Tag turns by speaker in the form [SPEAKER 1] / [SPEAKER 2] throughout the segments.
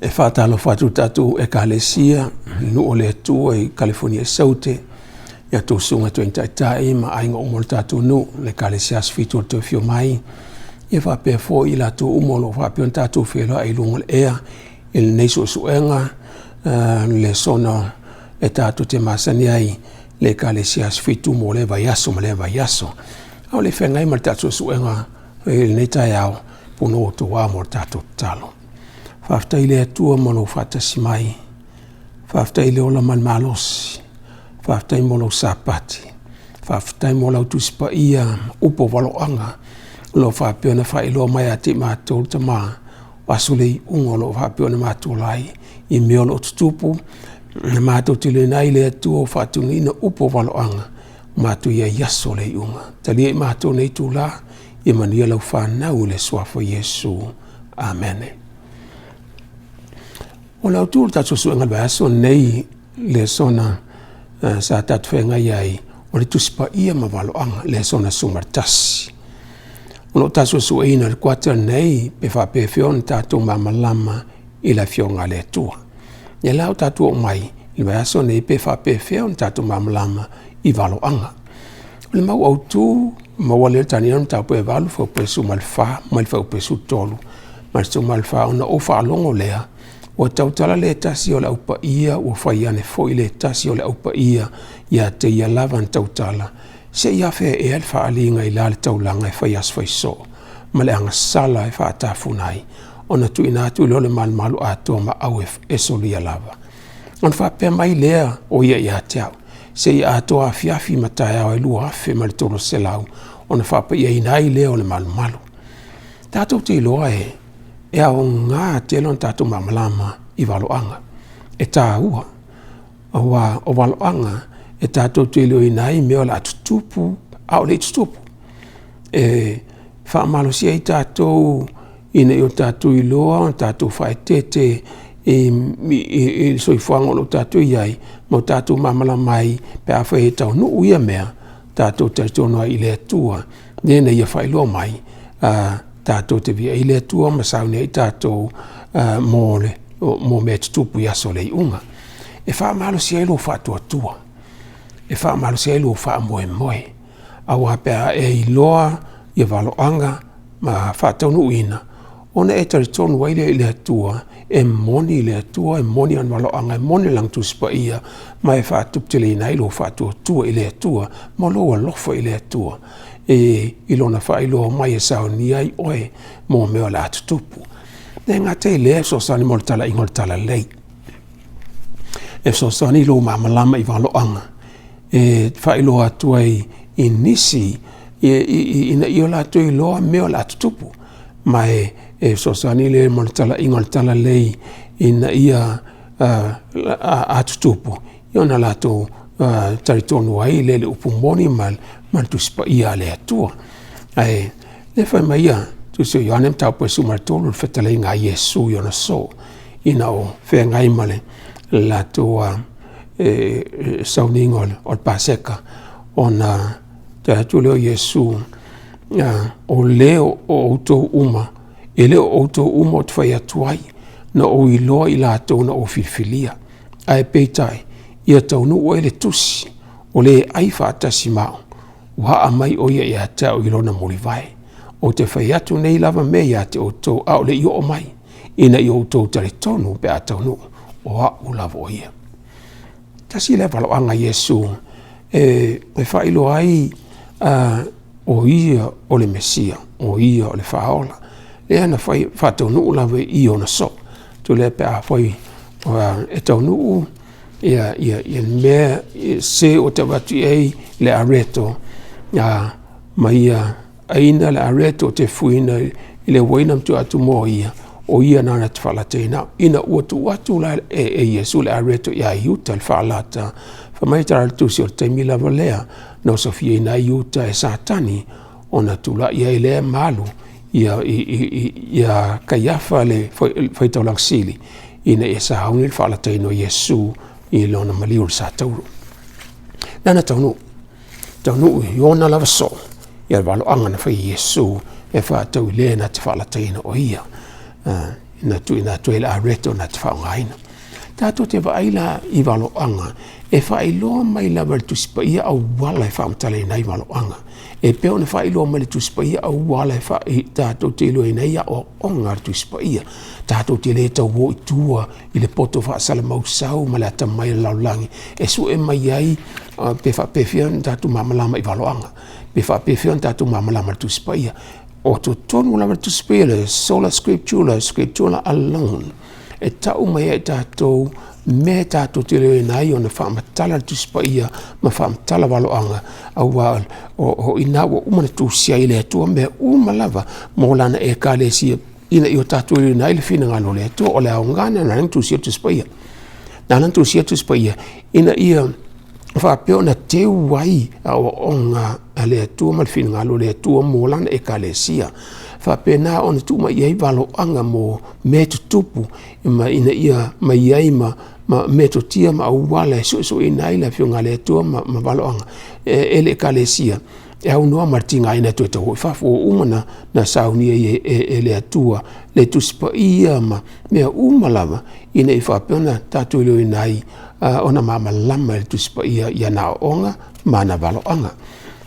[SPEAKER 1] E faatalofa atu tatou Ekalesia, nuu o le Atua i Kalifonia i Saute, ia tou susuga toeaina taitai ma aiga uma o le tatou nuu, le Ekalesia Aso Fitu o le Toe Afio Mai, ia faapea foi i latou uma o lo o faapea ona tatou feiloai i luga o le ea i lenei suesuega lesona e tatou te masani ai le Ekalesia Aso Fitu mo lea vaiaso ma lea vaiaso. A o le i feagai ma le tatou suesuega i lenei taeao, punou outou ao mo le tatou tatalo. Faafetai i le Atua mo lou faatasi mai, faafetai i le ola ma le malosi, faafetai mo lou Sapati, faafetai mo lau Tusi Paia ma upu o valoaga o lo o faapea ona faailoa mai ia te i matou le Tama, o aso le iuga o lo o faapea ona matou ola ai i mea o lo o tutupu, na matou te iloaina ai le Atua ua faatonuina upu o valoaga, matou i ai i aso o le iuga. Talia i matou nei itula, ia manuia lau fanau i le suafa o Iesu. Amene. O le autu o le tatou suega i le vaiaso lenei, lesona sa tatou feagai ai, o le Tusi Paia ma valoaga, lesona 11. O lo o tatou suesueina i le kuata lenei pe faapefea ona tatou malamalama i le Afioga a le Atua. Ia la ua tatou oo mai i le vaiaso lenei pe faapefea ona tatou malamalama i valoaga. O le mau autu maua lea i le Taniela mataupu e 8 fuaiupu e 14 mai le fuaiupu e 13 mai le 14, ona ou faalogo lea ua tautala le tasi o le Au Paia, ua fai ane foi le tasi o le Au Paia ia te ia lava na tautala, se i afea ea le faaaliga i la le taulaga e fai aso fai soo ma le agasala e faatafuna ai, ona tuuina atu lea o le malumalu atoa ma au e solia lava. Ona faapea mai lea o ia ia te au, se i atoa afiafi ma taeao e 2300 ona faapaiaina ai lea o le malumalu. Tatou te iloa e aoga tele ona tatou malamalama i valoaga, e taua, aua o valoaga e tatou te iloaina ai mea o le a tutupu a o le i tutupu. E faamalosia ai tatou ina ia o tatou iloa ona tatou faaeteete i le soifuaga o lo o tatou i ai, ma o tatou malamalama ai pe afai e taunuu ia mea, tatou talitonu ai i le Atua, le na Ia faailoa mai, tatou te viia ai le Atua ma sauni ai tatou mo mea e tutupu i aso o le iuga. E faamalosia ai lou faatuatua, e faamalosia ai lou faamoemoe, aua pe a e iloa ia valoaga ma faataunuuina, ona e talitonu ai lea i le Atua, e moni le Atua, e moni Lona valoaga, e moni Lana Tusi Paia, ma e faatuputeleina ai lou faatuatua i le Atua ma lou alofa i le Atua i Lona faailoa mai e saunia ai oe mo mea o le a tutupu. E le gata i lea, e fesoasoani mo le talaiga o le talalelei, e fesoasoani i lou malamalama i valoaga e faailoa atu ai i nisi ina ia o latou iloa mea o le a tutupu. Ma e fesoasoani lea mo le talaiga o le talalelei ina ia a tutupu, ia ona latou talitonu ai lea i le upu moni ma le Tusi Paia a le Atua. Ae le fai mai ia Tusi o Ioane mataupu e 13 le fetalaiga a Iesu i ona soo ina o feagai ma le latou sauniga o le Paseka, ona toe atu lea o Iesu, o le o outou uma, e le o outou uma ou te fai atu ai, na ou iloa i latou na ou filifilia, ae peitai, ia taunuu ai le tusi, o le ai faatasi ma au, ua aa mai o ia ia te au i lona mulivae. Ou te fai atu nei lava mea ia te outou, a o le i oo mai, ina ia outou talitonu pe a taunuu, o au lava o ia. Tasi lea valoaga a Iesu e faailoa ai o ia o le Mesia, o ia o le Faaola. Lea na faataunuu lava i ona soo. Tu lea pe a fai e taunuu ia mea se o te avatu i ai le areto ma ia aina le areto o te fuina i le uaina ma tuu atu mo ia, o ia nana te faalataina au. Ina ua tuu atu la e Iesu le areto ia Iuta le faalata, fai mai tala le tusi o le taimi lava lea na osofiaina ai Iuta e Satani ona tulai ai lea ma alu ia Kaiafa le faitaulaga sili ina ia sauni le faalataina o Iesu i lona maliu o le satauro. Lana taunuu, taunuu i ona lava soo ia le valoaga na fai e Iesu e faatau i le na te faalataina o ia. Na tuuina atu ai i le Areto na te faaaogaina. Tatou te vaai la i valoaga e faailoa mai lava e le Tusi Paia auala e faamatalaina ai valoaga. E pei ona faailoa mai le Tusi Paia auala e faa, tatou te iloaina ai aoaoga a le Tusi Paia. Tatou te le tau o i tua i le poto faasalamausau ma le atamai o le lalolagi e sue mai ai pe faapefea ona tatou malamalama i valoaga, pe faapefea ona tatou malamalama i le Tusi Paia. O totonu lava o le Tusi Paia, le Sola Scriptura, Scriptura alone, e tau mai ai tatou mea tatou te iloaina ai ona faamatala le Tusi Paia ma faamatala valoaga, aua o i ina ua uma ona tusia ai e le Atua mea uma lava mo lana Ekalesia, ina ia tatou iloaina ai le finagalo o le Atua. O le aoga lena na ala ai ona tusia le Tusi Paia. Na ala ona tusia le Tusi Paia ina ia faapea ona teu ai aoaoga a le Atua ma le finagalo o le Atua mo lana Ekalesia, faapena ona tuu mai i ai valoaga mo mea e tutupu ma ina ia mai ai ma metotia ma auala e suesueina ai le Afioga a le Atua ma valoaga e le Ekalesia e aunoa ma le tigaina e toe tau i fafo. Ua uma na saunia e le Atua le Tusi Paia ma mea uma lava ina ia faapea ona tatou iloaina ai ona malamalama e le Tusi Paia i ana aoaoga ma ana valoaga.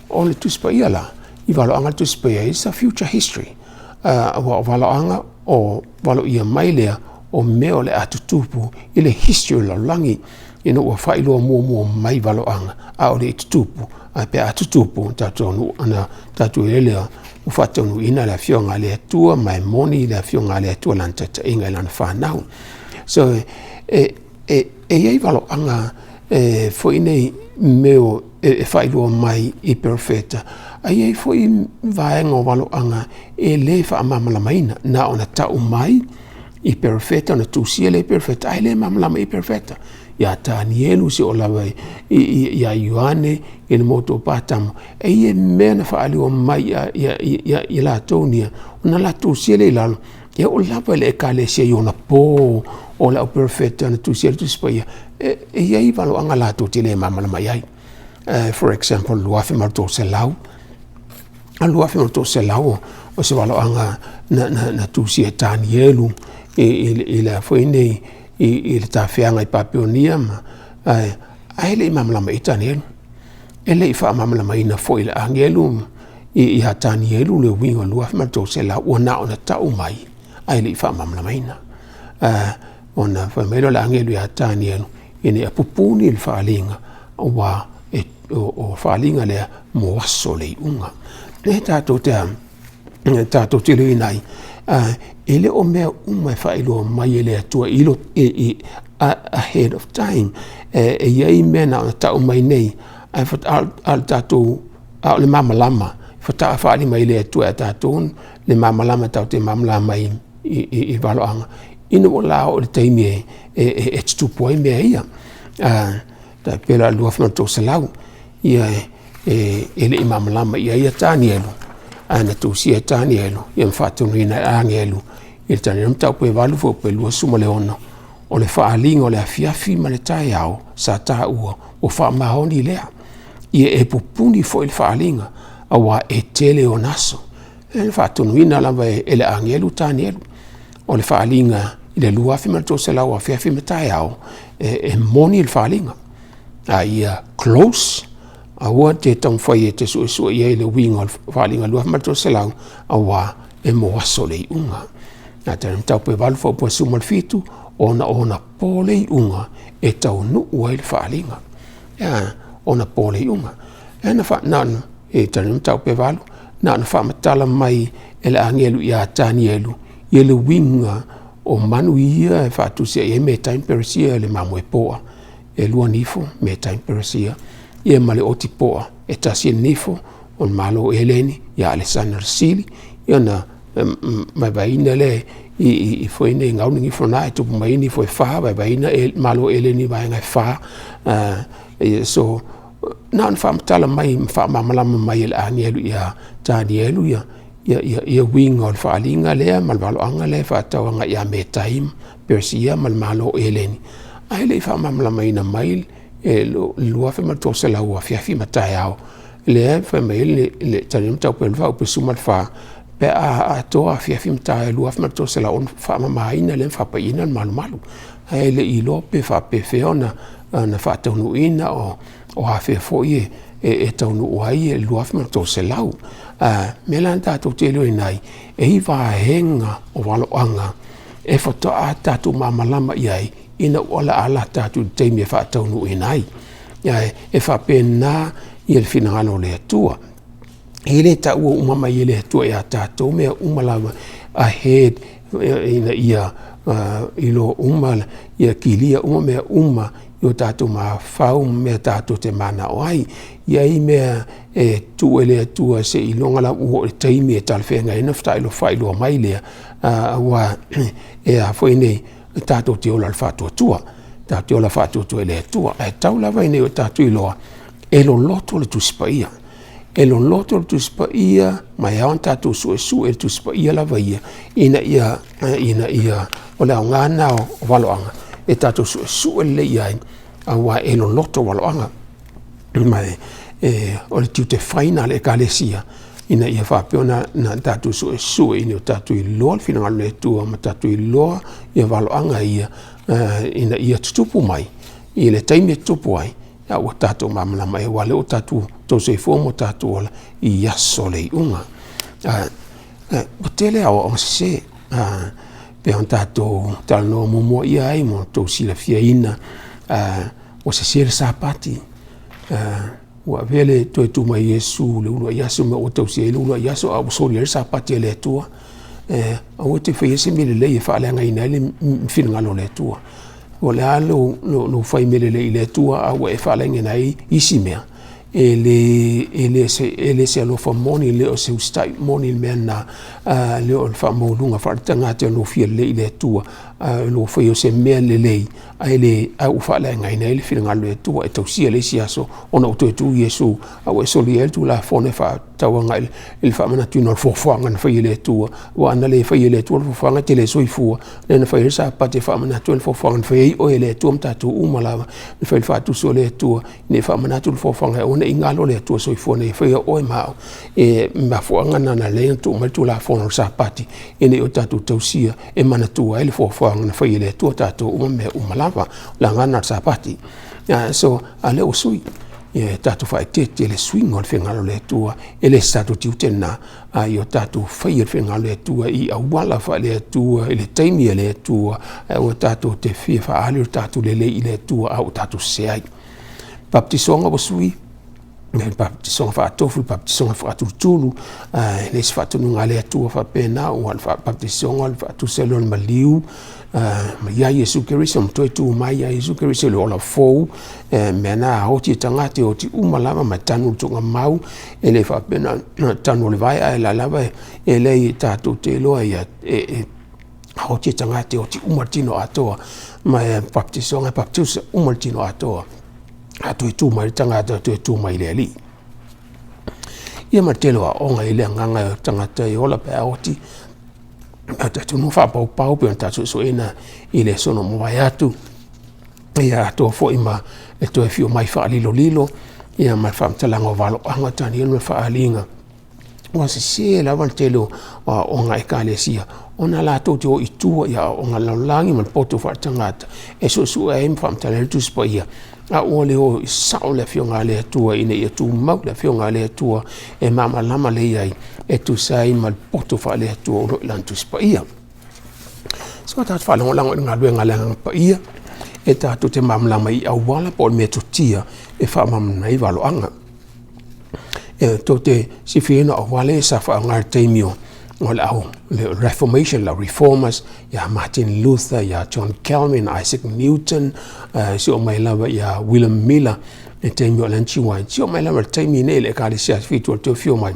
[SPEAKER 1] O le Tusi Paia la, i valoaga le Tusi Paia, is a future history. Aua o valoaga o valoia mai lea o mea o le a tutupu i le history o le lalolagi, ina ua faailoa muamua mai valoaga a o le i tutupu, ae pe a tutupu tatou ona tatou iloa lea ua faataunuuina le Afioga a le Atua, ma e moni le Afioga a le Atua i lana taitaiga i lana fanau. So e i ai valoaga e foi nei mea e faailoa mai i perofeta, ae i ai foi vaega o valoaga e le faamalamalamaina, na ona tau mai i perofeta ona tusia lea e perofeta, ae le malamalama i perofeta. Ia Tanielu seia oo lava ia Ioane i le motu o Patamo, e i ai mea na faaliua mai ia latou ia, ona latou tusia lea i lalo, e oo lava i le Ekalesia i ona po o le au perofeta na tusia ai le Tusi Paia, e i ai valoaga latou te le malamalama i ai. For example, 2300, 2300 o se valoaga na tusia e Tanielu i le foi nei i le tafeaga i Papelonia, ae le i malamalama i ai Tanielu. E le i faamalamalamaina foi e le agelu ia Tanielu le uiga o le 2300, ua na ona tau mai ae le i faamalamalamaina. Ona fai mai lea o le agelu ia Tanielu, ina ia pupuni le faaaliga, aua o faaaliga lea mo aso o le iuga. Lea tatou te tatou te iloaina ai, e le o mea uma e faailoa mai e le Atua i ahead of time. E i ai mea na ona tau mai nei, ae o le tatou, a o le malamalama, faatoa faaali mai e le Atua ia tatou le malamalama tatou te malamalama ai i valoaga, ina ua la oo i le taimi e tutupu ai mea ia. Tai pei la o le 2300, ia e le i malamalama i ai ia Tanielu, ae na tusia e Tanielu ia ma faatonuina e agelu i le Tanielu mataupu e 8 foi pe 26, o le faaaliga o le afiafi ma le taeao sa taua ua faamaoni lea. Ia e pupuni foi le faaaliga, aua e tele ona aso. E na faatonuina lava e le agelu Tanielu, o le faaaliga i le 2300 afiafi ma taeao, e moni le faaaliga. A ia close, aua te taumafai e te suesue i ai le uiga o le faaaliga 2300, aua e mo aso o le iuga. A tali mataupu e 8 faupu 17, ona ona po le iuga e taunuu ai le faaaliga. Ia, ona po le iuga. E na fa, na, e tali mataupu e 8, na ona faamatala mai e le agelu ia Tanielu ia le uiga o manu ia e faatusia i ai metai ma Peresia le mamoe poa, e lua nifo metai ma Peresia, ia ma le oti poa e tasi le nifo o le Malo Eleni ia Alesana le Sili, ia ona vaevaeina lea i foi nei gau ni nifo na e tupu mai nifo e fa, vaevaeina e Malo Eleni i vaega e fa. So na ona faamatala mai ma faamalamalama mai e le agelu ia Tanielu ia ia uiga o le faaaliga lea ma le valoaga lea e faatau agai ia Metai, Persia ma le Malo Eleni, ae le i faamalamalamaina mai e le 2300 afiafi ma taeao lea e fai mai ai le tali mataupu e 24. Pe a atoa afiafi ma taeao 2300 faamamaina lea ma faapaiina le malumalu. Ae le i iloa pe faapefea ona faataunuuina o afea foi e taunuu ai le 2300. Mea la na tatou te iloaina ai, e i ai vaega o valoaga e faatoa tatou malamalama i ai ina ua alaala tatou i le taimi e faataunuuina ai. E faapena le finagalo o le Atua. E le taua uma mai e le Atua ia tatou mea uma lava ahead ina ia iloa uma, ia kilia uma mea uma i o tatou mafaufau ma mea tatou te mananao ai. E i ai mea e tuu e le Atua seiloga lava ua oo i le taimi e talafeagai ai ona faailoa mai lea, aua e a foi nei, tatou te ola i le faatuatua, tatou te ola faatuatua i le Atua. Ae tau lava ina o tatou iloa, e loloto le Tusi Paia. E loloto le Tusi Paia ma e ao ona tatou suesue le Tusi Paia lava ia, ina ia, o le aoga lena o valoaga, e tatou suesue lelei i ai, aua e loloto valoaga. Ma o le tiute fai lena o le Ekalesia, ina ia faapea ona tatou suesue ina ia tatou iloa le finagalo o le Atua ma tatou iloa valoaga ia, ina ia tutupu mai i le taimi e tutupu ai, a ua tatou malamalama ai, aua o lea ua tatou tausi soifua ma o tatou ola i aso o le iuga. Ua tele aoaoga sese, pei ona tatou talanoa muamua i ai ma outou silafiaina, ua sese le Sapati, ua avea le toe tu mai o Iesu i le uluai aso ma ua tausia ai le uluai aso, a ua solia ai le Sapati a le Atua. Aua e te faia se mea lelei e faaleagaina ai le finagalo o le Atua. O le a lou fai mea lelei i le Atua a ua e faaleagaina ai isi mea, e le se alofa moni, e le o se usitai moni le mea lena, e le o le faamaualuga faaletagata i lou fia lelei i le Atua, lou faia o se mea lelei ae ua faaleagaina ai le finagalo o le Atua e tausia le isi aso ona ua toe tu Iesu a ua e solia ai le Tulafono e faatatau agai i le faamanatuina o le foafoaga na faia e le Atua. Aua ana le faia e le Atua le foafoaga e te le soifua, lea na fai ai le Sapati e faamanatu ai le foafoaga na fai ai oe e le Atua ma tatou uma lava, na fai ai le faatuso a le Atua ina ia faamanatu le foafoaga e aua ne i galo le Atua soifua nei e faia oe ma au. E mafuaaga lena na ala ai ona tuu mai le Tulafono o le Sapati ina ia o tatou tausia e manatua ai le foafoaga na faia e le Atua tatou uma ma mea uma lava. O le agaga lena o le Sapati. So, a o lea ua sui, ia tatou faaeteete i le suiga o le finagalo o le Atua, e le o se tatou tiute lena, a ia tatou faia le finagalo o le Atua i auala faale-Atua i le taimi a le Atua, ae aua tatou te fia faaali lo tatou lelei i le Atua a ua tatou sese ai. Papatisoga ua sui, le papatisoga faatofu, le papatisoga faatulutulu, e le o se faatonuga a le Atua faapena, aua o le papatisoga o le faatusa loa o le maliu ma ia Iesu Keriso ma toe tu mai ia Iesu Keriso i le ola fou, mea na oti e tagata e oti uma lava ma tanu le tuugamau, e le faapea na tanu o le vae ae la lava e leai tatou te iloa ia e oti e tagata e oti uma le tino atoa ma e baptisoga e baptisa uma le tino atoa a toe tu mai le tagata toe tu mai le Alii. Ia ma le tele o aoga i le agaga o tagata e ola pe a oti a tatou nuu faapaupau pei ona tatou suesueina i le aso na mavae atu ia atoa foi ma le toe afio mai faalilolilo ia ma le faamatalaga o valoaga o Tanielu ma le faaaliga ua sese lava le tele o aoaoga a Ekalesia ona latou te o i tua i aoaoga lalolagi ma le poto faaletagata e suesue ai ma faamatala ai le Tusi Paia, a ua le o i sao le Afioga a le Atua ina ia tumau le Afioga a le Atua e malamalama lelei ai e tusa ai ma le poto faale-Atua o lo o i lana Tusi Paia. So tatou faalagolago i le galuega a le Agaga Paia e tatou te malamalama i auala po o le metotia e faamalamalama ai valoaga. E tou te silafia na auala ia sa faaaoga i le taimi o le au le Reformation, le Reformers, ia Martin Luther, ia John Calvin, Isaac Newton, seia oo mai lava ia William Miller i le taimi o Ellen G. White, seia oo mai lava i le taimi nei i le Ekalesia Fitu o le toe afio mai.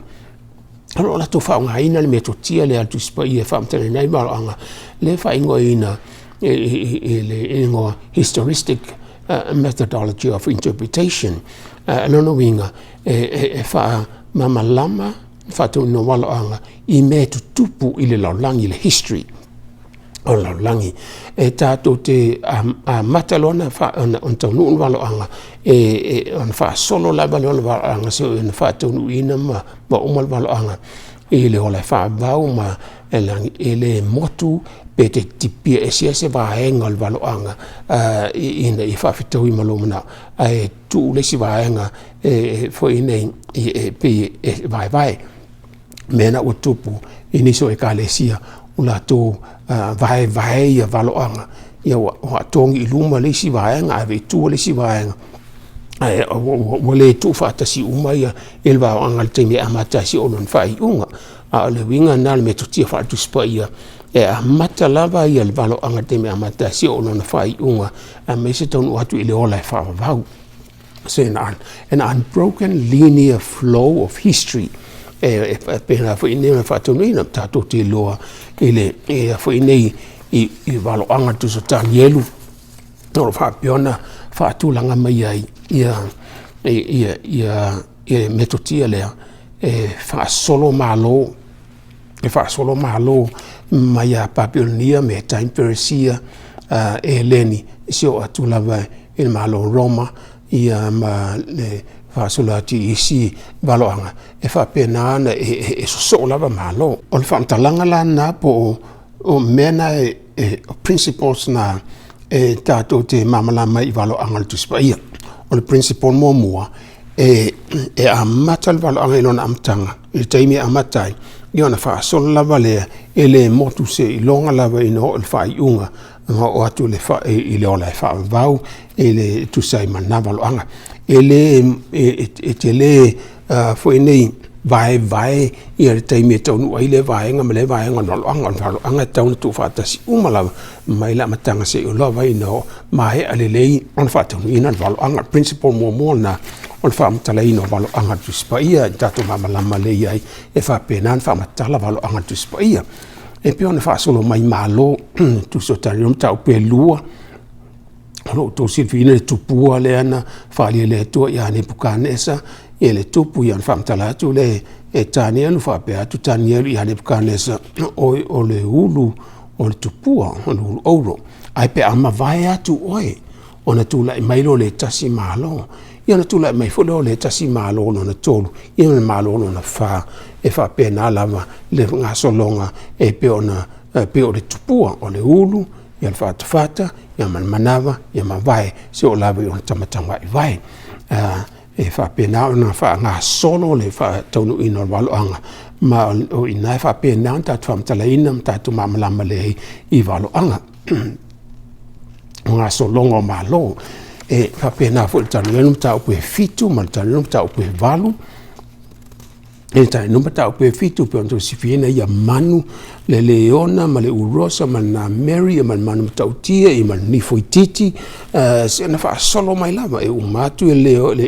[SPEAKER 1] O lo o latou faaaogaina le metotia lea a le Tusi Paia e faamatalaina ai valoaga lea e faaigoaina i le igoa historistic methodology of interpretation. O lona uiga, e faamalamalama faataunuuina valoaga i mea e tutupu i le lalolagi, le history o le lalolagi. E tatou te amata loa ona taunuu le valoaga, ona faasolo lava lea o le valoaga seia oo ina faataunuuina ma uma le valoaga. i le ola e faavavau ma e lagi e le motu pe te tipia eseese vaega o le valoaga ina ia faafetaui ma lou manao, ae tuu le isi vaega e foi nei e pei e vaevae. Mea na ua tupu i nisi o ekalesia ua latou vaevae ia valoaga, ia ua togi i luma le isi vaega, ave i tua le isi vaega, ae ua le tuufaatasi uma ia i le vaoaga i le taimi e amata ai seia oo i lona faaiuga. A o le uiga lena o le metotia faale-Tusi Paia, e amata lava ia le valoaga i le taimi e amata ai seia oo i lona faaiuga, aemaise taunuu atu i le ola e faavavau. So an unbroken linear flow of history e pena foi nei ona faatonuina tatou te iloa i le foi nei i valoaga tusa Tanielu o lo o faapea ona faatulaga mai ai ia metotia lea e faasolo malo, e faasolo malo mai ia Papelonia, Meta ma Peresia, Eleni, seia oo atu lava i le Malo o Roma, ia ma le faasolo atu i isi valoaga e faapena ona e sosoo lava malo. O le faamatalaga la lena po o mea na e principles na e tatou te malamalama ai i valoaga o le Tusi Paia. O le principle muamua, e amata le valoaga i lona amataga, i le taimi e amata ai, ia ona faasolo lava lea, e le motu seiloga lava ina oo i le faaiuga, ma oo atu i le ola e faavavau i le tusa ai ma lena valoaga. E le, e te le foi nei vaevae ia le taimi e taunuu ai lea vaega ma lea vaega o le valoaga. O le valoaga e tatau ona tuufaatasi uma lava mai le amataga seia oo lava ina maea lelei ona faataunuuina le valoaga. Principle muamua lena o le faamatalaina o valoaga o le Tusi Paia, i tatou malamalama lelei ai e faapena ona faamatala valoaga o le Tusi Paia. E pei ona faasolo mai malo tusa o tatou mataupu e lua, o lo o outou silafia le tupua lea na faaalia e le Atua ia Nepukanesa ia le tupu, ia ona faamatala atu lea e Tanielu, faapea atu Tanielu ia Nepukanesa, oe o le ulu o le tupua, o le ulu auro, ae pe a mavae atu oe, ona tulai mai lea o le tasi malo, ia ona tulai mai foi lea o le tasi malo lona tolu, ia ma le malo lona fa, e faapena lava le gasologa e pei ona pei o le tupua, o le ulu, ia le fatafata, ia ma le manava, ia mavae, seia oo lava i ona tamatamaivai. E faapena ona faagasolo le faataunuuina o le valoaga, ma o i ina e faapena ona tatou faamatalaina ma tatou malamalama lelei i valoaga. O gasologa o Malo. E faapena foi i le talanoaina o mataupu e 7 ma le talanoaina o mataupu e 8. E talanoa mataupu e 7 pei ona outou silafia ia manu, le leona ma le urosa ma le nameri ma le manu matautia ma le nifo itiiti, seia na faasolo mai lava e uma atu le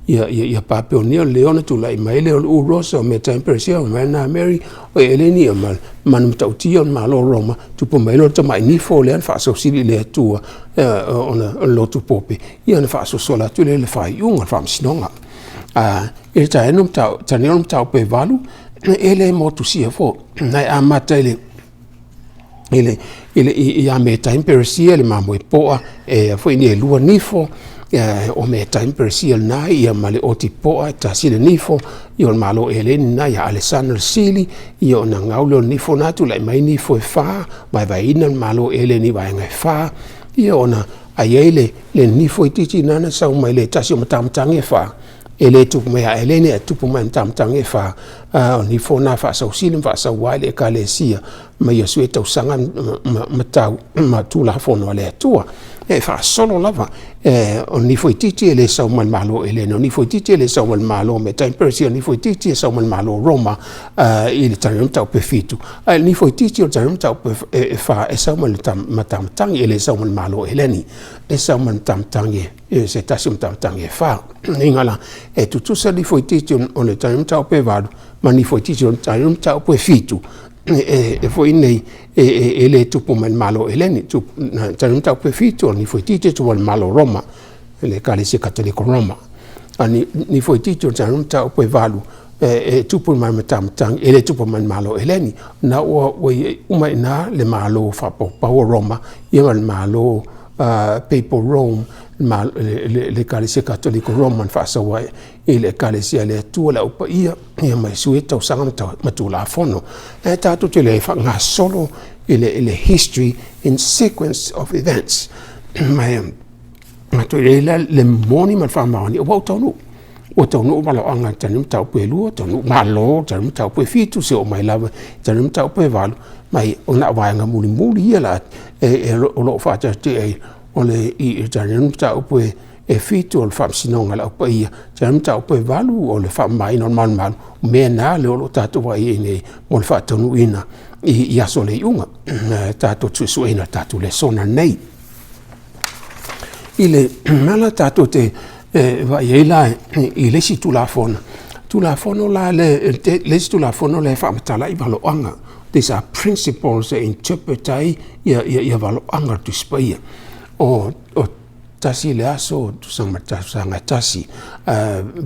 [SPEAKER 1] ia Papelonia, o le leona, tulai mai le urosa, o Meta ma Peresia, ma le nameri, o Eleni ma le manu matautia o le Malo o Roma, tupu mai loa le tamai nifo lea na faasausili i le Atua ona o le lotu pope, ia ona faasosola atu lea i le faaiuga o le faamasinoga. I le taeao o mataupu e 8, e le motusia foi, na e amata i le ia Metai ma Peresia le mamoe poa e foi nei e lua nifo, o Metai ma Peresia lena ia ma le oti poa e tasi le nifo, ia o le Malo Eleni lena ia Alesana le Sili, ia ona gau lea o le nifo lena tulai mai nifo e fa, vaevaeina le Malo Eleni i vaega e fa, ia ona ai ai le nifo itiiti lena na sau mai le tasi o matamatagi e fa, e le tupu mai ia Eleni ae tupu mai matamatagi e fa, o nifo na faasausili ma faasaua ai le ekalesia ma ia sui tausaga ma tau ma tulafono a le Atua. E faasolo lava, o nifo itiiti e le sau mai le Malo Eleni, o nifo itiiti e le sau mai le Malo Metai ma Peresia, o nifo itiiti e sau mai le Malo Roma i le tali o mataupu e 7, ae o nifo itiiti o le tali o mataupu e 4 e sau mai le matamatagi, e le sau mai le Malo Eleni, e sau mai le matamatagi e se tasi o matamatagi e fa. Inga la, e tutusa nifo itiiti o le tali o mataupu e 8 ma nifo itiiti o le tali o mataupu e 7, e foi nei e le tupu mai le Malo Eleni, tali o mataupu e 7 o nifo itiiti e tupu mai le Malo Roma, le Ekalesia Katoliko Roma. A nifo itiiti o le tali o mataupu e 8 e tupu mai matamatagi, e le tupu mai le Malo Eleni, na ua uma i ina le Malo faapaupau o Roma, ia ma le Malo Papal Rome, le Ekalesia Katoliko Roman faasaua i le Ekalesia a le Atua, le Au Paia, ia ma sui tausaga ma Tulafono. E tatou te le faagasolo i le history in sequence of events. Ma e matou i le moni ma le faamaoni, ua ou taunuu. Ua taunuu valoaga tani mataupu e 2, taunuu malo tani mataupu e 7, se o mai lava tani mataupu e 8, mai o na vaega mulimuli ia la e o loo faatatia ai o le i tani mataupu e 7 o le faamasinoga le Au Paia, tani mataupu e 8 o le faamamaina o le malumalu, mea na le o lo tatou vaai nei mo le faataunuuina i aso le iuga tatou suesueina tatou lesona nei. I le mea tatou te vaai ai la i le isi Tulafono, Tulafono la le isi Tulafono le faamatala i valoaga. These are principles e interpret ai ia valoaga o le Tusi Paia. O tasi le aso, tusa ma tausaga tasi,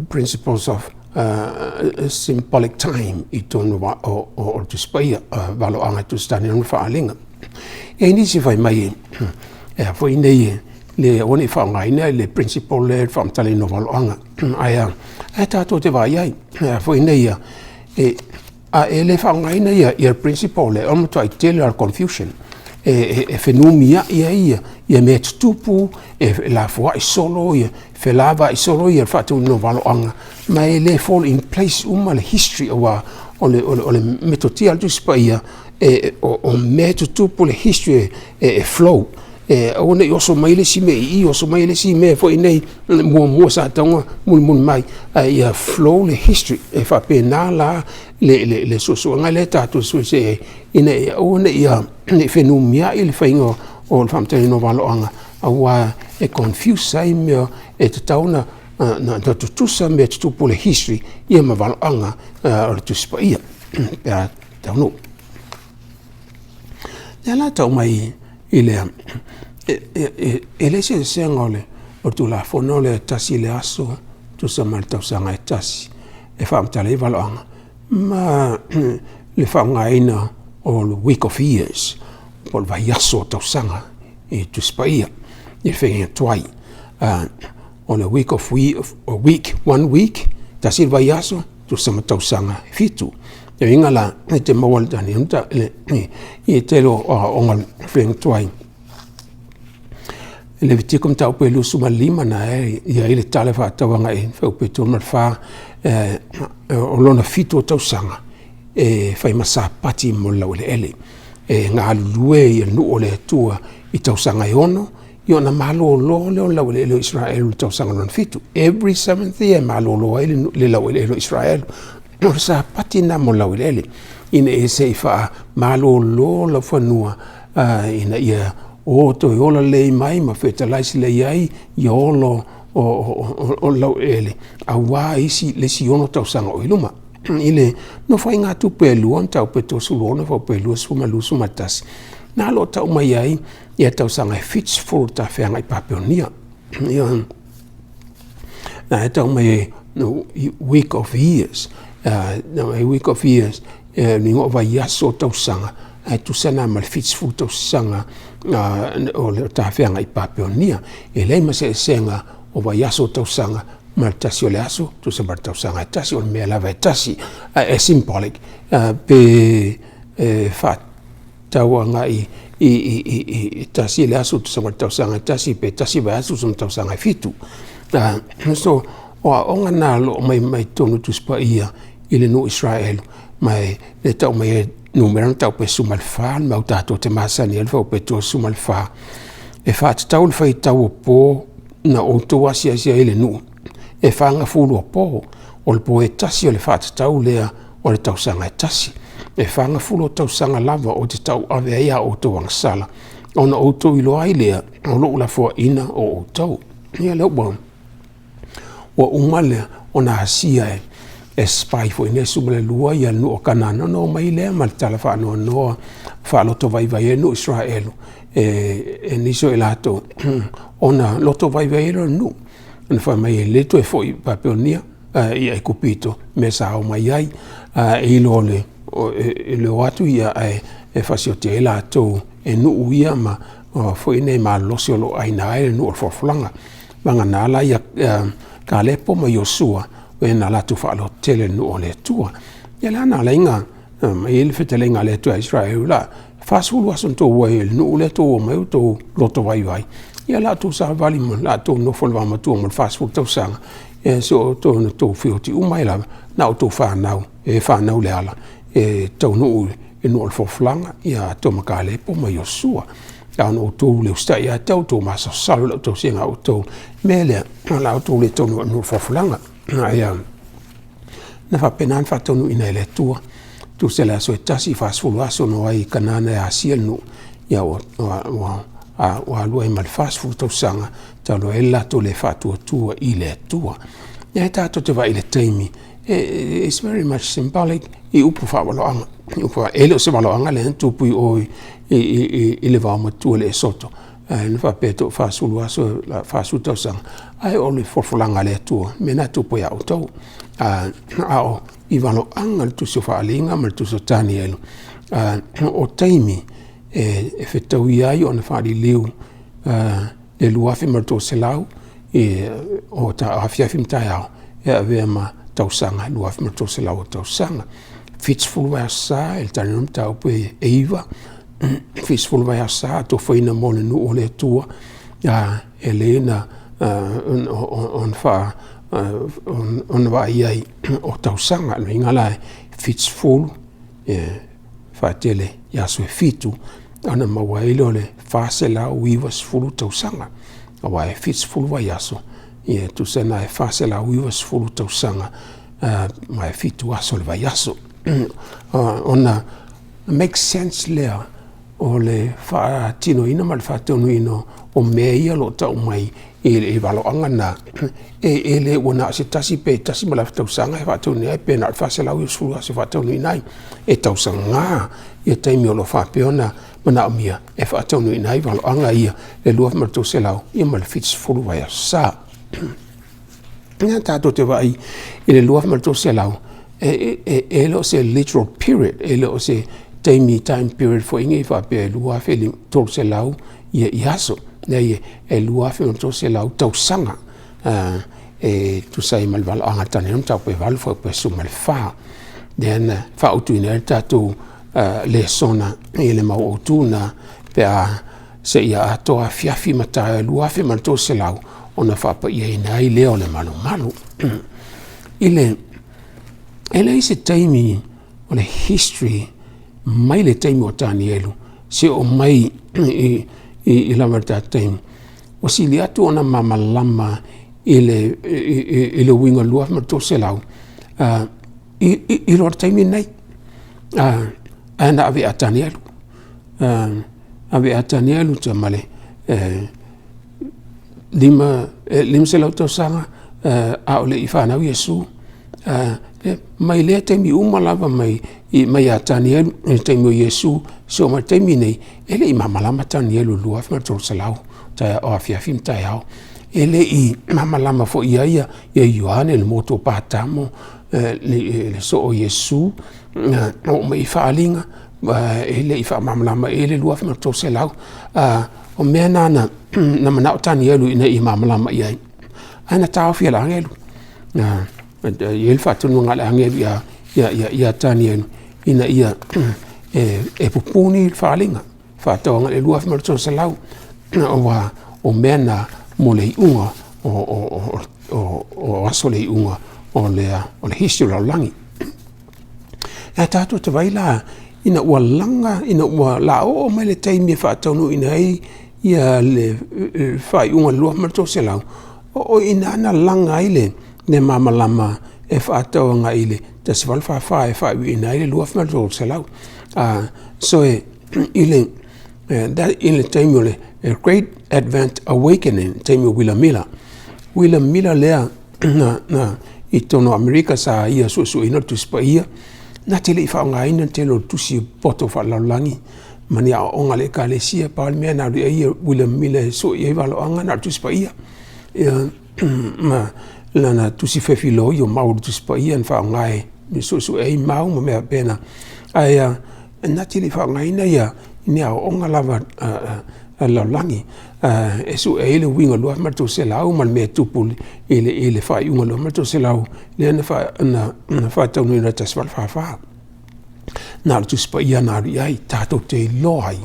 [SPEAKER 1] principles of symbolic time i tonu o le Tusi Paia, valoaga e tusitani ona faaaliga. E nisi fai mai e a foi nei le aua ne i faaaogaina le principle lea i le faamatalaina o valoaga, ae tatou te vaai ai, a foi nei ia, a e le faaaogaina ia principle lea, o le matuai tele o le confusion, e fenumiai ai ia mea tutupu, e lafoai solo, ia felavai solo ia le faatauina o valoaga, ma e le fall in place uma le history aua o le metotia a le Tusi Paia, o mea tutupu le history e flow. Aua ne i oso mai le isi mea i i, oso mai le isi mea foi nei muamua sa tauga mulimuli mai, ae ia flow le history. E faapena la le suesuega lea tatou suesue ai, ina ia aua ne i fenumiai le faiga o le faamatalaina o valoaga, aua e confuse ai mea e tatau na tutusa mea tutupu le history ia ma valoaga o le Tusi Paia pe a taunuu. Lea la tau mai i le e le eseesega o le Tulafono lea tasi le aso tusa ma le tausaga e tasi e faamatala ai valoaga ma le faaaogaina o le week of years po o le vaiaso o tausaga i Tusi Paia i le faiga tuai. O le week of week, one week, tasi le vaiaso, tusa ma tausaga e 7. E uiga la, e te maua le tani i tele o aoaoga faiga tuai. I Levitiko mataupu e 25 na e i ai le tala faatauaga i fuaiupu e 3 ma le 4, o lona 7 o tausaga e fai ma sapati mo le laueleele. E galulue i le nuu o le Atua i tausaga e 6, i ona malolo lea o le laueleele o Israel i le tausaga lona 7. Every seventh year e malolo ai le laueleele o Israel. O le sapati lena mo le laueleele, ina ia se i faamalolo lau fanua, ina ia o toe ola lelei mai ma fertilize lelei ai ia olo o le laueleele, aua isi le isi 6 tausaga o i luma. I le nofoaiga tupe e 2, mataupu e 36, fuaiupu e 20 ma 21, na lo tau mai ai ia tausaga e 70 tafeaga i Papelonia. Ia, na e tau mai no, week of years, week of years, ni ngō vai aso tausaga, ae tusa na ma le 70 tausaga o le tafeaga i Papelonia. E leai ma se eseesega o vai aso tausaga ma le tasi o le aso, tusa ma le tausaga e tasi, o le mea lava e tasi, e symbolic, pe e tau agai i tasi le aso tusa ma le tausaga e tasi, pe tasi vai aso tusa ma tausaga e 7. So, o aoga nā lo mai mai tonu Tusi Paia i le nuu Israel, ma e le tau mai e numera na tau pe 14, le mau tātou te masani ai le whau pe 34. E whātatau le whai tau o pō na outou asiasi ai le nuu. E whanga fulu o pō, o le pō e tasi o le whātatau lea o le tausaga e tasi. E whanga fulu o tausaga lava o te tau ave ai a outou agasala, ona outou iloa ai lea o lou lafoaina o outou. Ia lea ua uma lea ona asia e spy foi nei 12 ia nuu o Kanana, ona o mai lea ma le tala faanoanoa faaloto vaivai ai nuu Israelu e nisi o i latou ona loto vaivai ai le nuu. Ona fai mai e le toe foi i Papelonia i Aikupito mea sa o mai ai, e ilo le o atu ia ae e fasioti ai latou e nuu ia ma foi nei malolosi o lo o aina ai le nuu o le folafolaga. Vagana la ia Kalepo ma Iosua, o e na latou faalototele i le nuu o le Atua. Ia lea na ala ai ona aumai ai le fetalaiga a le Atua ia Isaraelu, 40 aso na outou o ai i le nuu lea tou omai outou lotovaivai, ia o le a outou savavali ma o le a outou nonofo i le vaomatua mo le 40 tausaga, ia seia oo ina outou feoti uma ai lava, na o outou fanau e fanau i le ala e taunuu i le nuu o le folafolaga, ia atoa ma Kalepo ma Iosua. Ae ona outou le usitai ia te au, outou masalosalo i lau tausiga a outou, o le mea lea, o le a outou le taunuu i le nuu o le folafolaga. Na faapena ona faataunuuina ai e le Atua, tusa i le aso e tasi, 40 aso na o ai i Kanana e asia le nuu, ia ua alu ai ma le 40 tausaga talu ai le latou le faatuatua i le Atua. Lea tatou te vaai i le taimi, it's very much symbolic i upu faavaloaga. E le o se valoaga lea na tupu i o i le vaomatua i le Esoto, na faapea e toa-40 aso, 40 tausaga, ae o le folafolaga a le Atua, o mea na e tupu ia outou. A o i valoaga o le tusi o Faaaliga ma le tusi o Tanielu, o taimi e fetaui ai ona faaliliu le 2300 o afiafi ma taeao e avea ma tausaga 2300 o tausaga. 70 vaiaso sa i le talanoaina o le mataupu e 9, 70 vaiaso sa atofaina mo le nuu o le Atua, e lelei ona vaai i ai o tausaga. O lona uiga la e 70 faatele i aso e 7 ona maua ai lea o le 490 tausaga, aua e 70 vaiaso, ia tusa la e 490 tausaga ma e 7 aso o le vaiaso. Ona make sense lea o le faatinoina ma le faataunuuina o mea ia o lo o tau mai i valoaga na, e le ua na o se tasi pe tasi ma le afa tausaga e faataunuuina ai, pe na o le 490 aso e faataunuuina ai. E tausaga ia taimi o lo o faapea ona manaomia e faataunuuina ai valoaga ia, le 2300 ia ma le 70 vaiaso sa. Lea tatou te vaai i le 2300, e le o se literal period, e le o se taimi time period foi nei faapea e 2300 ia aso. Leai, e 2300 tausaga e tusa ai ma le valoaga a le Tane Mataupu e 8 fuaiupu e 14. Lea na faautuina ai le tatou lesona i le mau autu na pe a seia atoa afiafi ma taeao e 2300 ona faapaiaina ai lea o le malumalu. I le, e leai se taimi o le history mai le taimi o Tanielu se oo mai i lava le tatou taimi, ua sili atu ona malamalama i le uiga 2300 i lo le taimi lenei. Ae na ave ia Tanielu, ave ia Tanielu ma le 500 tausaga a o le i fanau Iesu. Mai lea taimi uma lava mai ia Tanielu i le taimi o Iesu seia oo mai i le taimi lenei, e le i malamalama Tanielu i le 2300 o afiafi ma taeao. E le i malamalama foi ia ia Ioane i le motu o Patamo, le soo o Iesu, na oo mai i faaaliga, e le i faamalamalama i ai le 2300. O mea na na manao Tanielu ina ia malamalama i ai, ae na taofi e le agelu. E i ai le faatonuga a le agelu ia Tanielu ina ia e pupuni le faaaliga, faatau agai i le 2300, aua o mea na mo le iuga o aso o le iuga o le history o le lalolagi. Ae tatou te vaai la ina ua laga, ina ua laoo mai le taimi e faataunuuina ai ia le faaiuga o le 2300, o i ina na laga ai le malamalama e faatau agai i le 1844 e faaiuina ai le 2300. So i le taimi o le Great Advent Awakening, taimi o William Miller. William Miller lea na i totonu o Amerika sa ia suesueina le Tusi Paia, na te le i faaaogaina le tele o tusi poto faalelalolagi ma ni aoaoga a le Ekalesia. Pau le mea na alu i ai William Miller e sue i ai valoaga na o le Tusi Paia. Ia, ma lana tusi fefiloi o mau o le Tusi Paia na faaaoga e suesue ai mau ma mea faapena. Ae na te le i faaaogaina ia ni aoaoga lava le lalolagi, e sue ai le uiga 2300 ma le mea e tupu i le faaiuga 2300 lea na faataunuuina i le 1844. Na o le Tusi Paia na alu i ai, tatou te iloa ai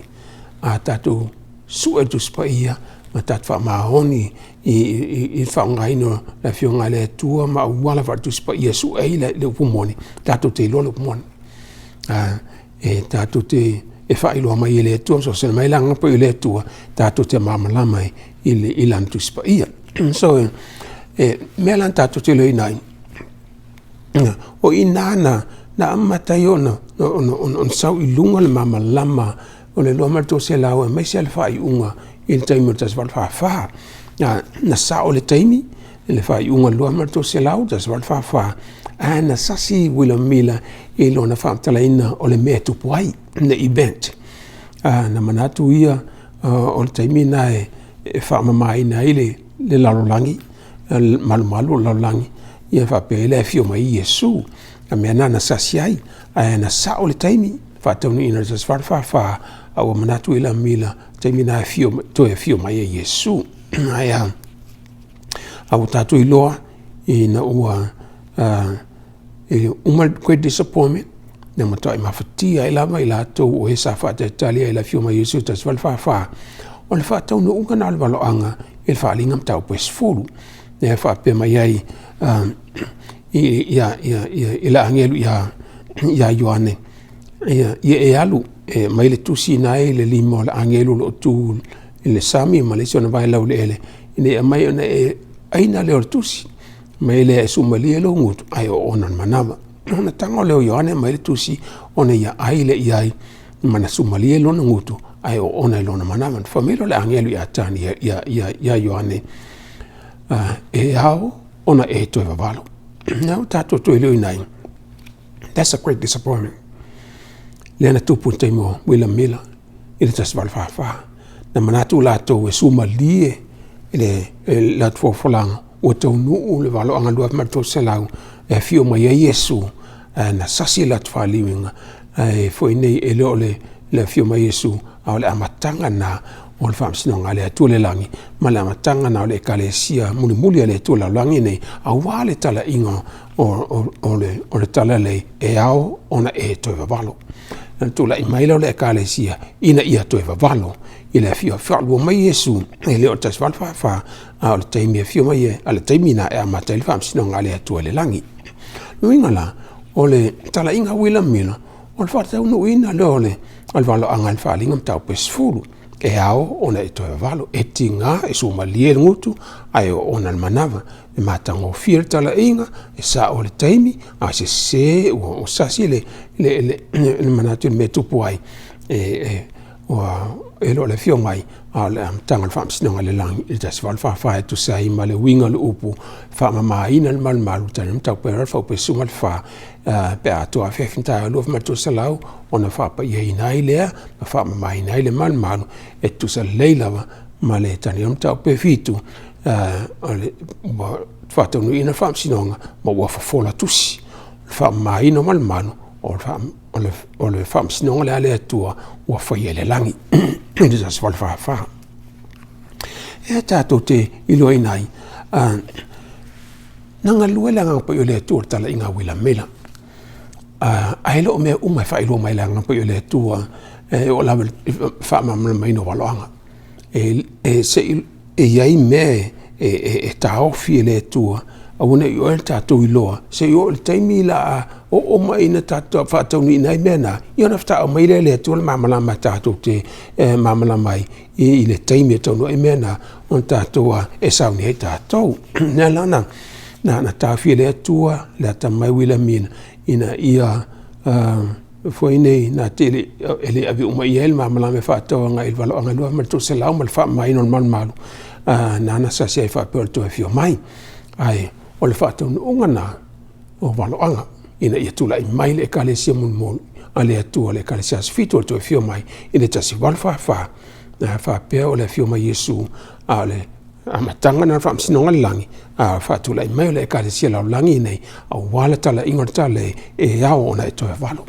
[SPEAKER 1] a tatou sue le Tusi Paia ma tatou faamaoni i le faaaogaina o le Afioga a le Atua ma auala faale-Tusi Paia e sue ai le upu moni, tatou te iloa le upu moni. E tatou te e faailoa mai e le Atua, fesoasoani mai le Agaga Paia o le Atua, tatou te malamalama ai i Lana Tusi Paia. So, e mea la na tatou te iloaina ai, o i ina na amata ai ona sau i luga le malamalama o le 2300 aemaise lava le faaiuga i le taimi o le 1844. Na sao i le taimi i le faaiuga o le 2300 1844, ae na sasi William Miller i lona faamatalaina o le mea e tupu ai, le event. Na manatu ia o le taimi lena e faamamaina ai le lalolagi, le malumalu o le lalolagi, ia faapea ai le afio mai o Iesu. O le mea lena na sasi ai, ae na sao le taimi, faataunuuina i le 1844, a ua manatu William Miller, o le taimi lena e toe afio mai ai Iesu. Ae a? A ua tatou iloa ina ua uma le Great Disappointment, na matuai mafatia ai lava i latou o e sa faatalitali ai i le afio mai o Iesu i le 1844, o le faataunuuga lena o le valoaga i le faaaliga mataupu e 10. Lea e faapea mai ai i le agelu ia Ioane, ia e alu e aumai le tusi lena e i le lima o le agelu o lo o tu i le sami ma le isi ona vae laueleele, ina ia aumai ona e aina lea o le tusi, mai lea e sumalie lou gutu ae oona i le manava. Ona tago lea o Ioane aumai le tusi ona ia ai lea i ai ma na sumalie lona gutu ae oona i lona manava. Ona fai mai lea o le agelu ia Ioane, e ao ona e toe vavalo. Lea ua tatou toe iloiloina ai, that's a great disappointment. Lea na tupu i le taimi o William Miller i le 1844. Na manatu latou e sumalie le latou folafolaga ua taunuu le valoaga 2300 e afio mai ai Iesu, ae na sasi latou faaliuina ae foi nei e le o le afio mai Iesu, a o le amataga lena o le faamasinoga a le Atua i le lagi, ma le amataga lena o le Ekalesia mulimuli a le Atua i le lalolagi nei, aua le talaiga o le talalelei e ao ona e toe vavalo. Na tulai mai lea o le Ekalesia ina ia toe vavalo i le afio faalua mai Iesu, e le o le 1844, a o le taimi e afio mai ai, a o le taimi lena e amata ai le faamasinoga a le Atua i le lagi. O le uiga la, o le talaiga a William Miller, o le faataunuuina lea o le valoaga i le faaaliga mataupu e 10, e ao ona e toe vavalo, e tiga e suamalie le gutu ae oona le manava, e matagofie le talaiga, e sao le taimi, a sese ua sasi le manatu i le mea e tupu ai, ua e le o le afio mai, a o le amataga o le faamasinoga i le lagi i le 1844 e tusa ai ma le uiga o le upu faamamaina le malumalu tali mataupu e fau pe suga le fa pe a atoa afiafi taeao 2300 ona faapaiaina ai lea ma faamamaina ai le malumalu e tusa lelei lava ma le tali o mataupu e 7 o le faataunuuina faamasinoga ma ua fofola tusi le faamamaina o malumalu o le faamasinoga lea a le Atua ua faia i le lagi i le 1844. E tatou te iloaina ai, na galue le Agaga Paia o le Atua i le talaiga a Uilamela. Ae le o mea uma e faailoa mai e le Agaga Paia o le Atua e oo lava i le faamalamalamaina o valoaga. E se i e i ai mea e taofi e le Atua aua ne i oe tatou iloa se i oo i le taimi la a oo mai ina tatou faataunuuina ai mea na, ia ona faatoa aumai lea e le Atua le malamalama tatou te malamalama ai i le taimi e taunuu ai mea na ona tatou e sauni ai tatou. O lea la na taofi e le Atua le atamai Uilamina ina ia foi nei na te e le ave uma i ai le malamalama e faatatau agai i le valoaga 2300 ma le faamamaina o le malumalu na na sasi ai faapea o le toe afio mai. Ae o le faataunuuga na o valoaga ina ia tulai mai le Ekalesia mulimuli a le Atua, le Ekalesia Aso Fitu o le toe afio mai i le 1844, na faapea o le afio mai Iesu, a o le amataga na o le faamasinoga o le lagi, a faatulai mai o le Ekalesia lalolagi nei, aua le talaiga o le tale e ao ona e toe valo.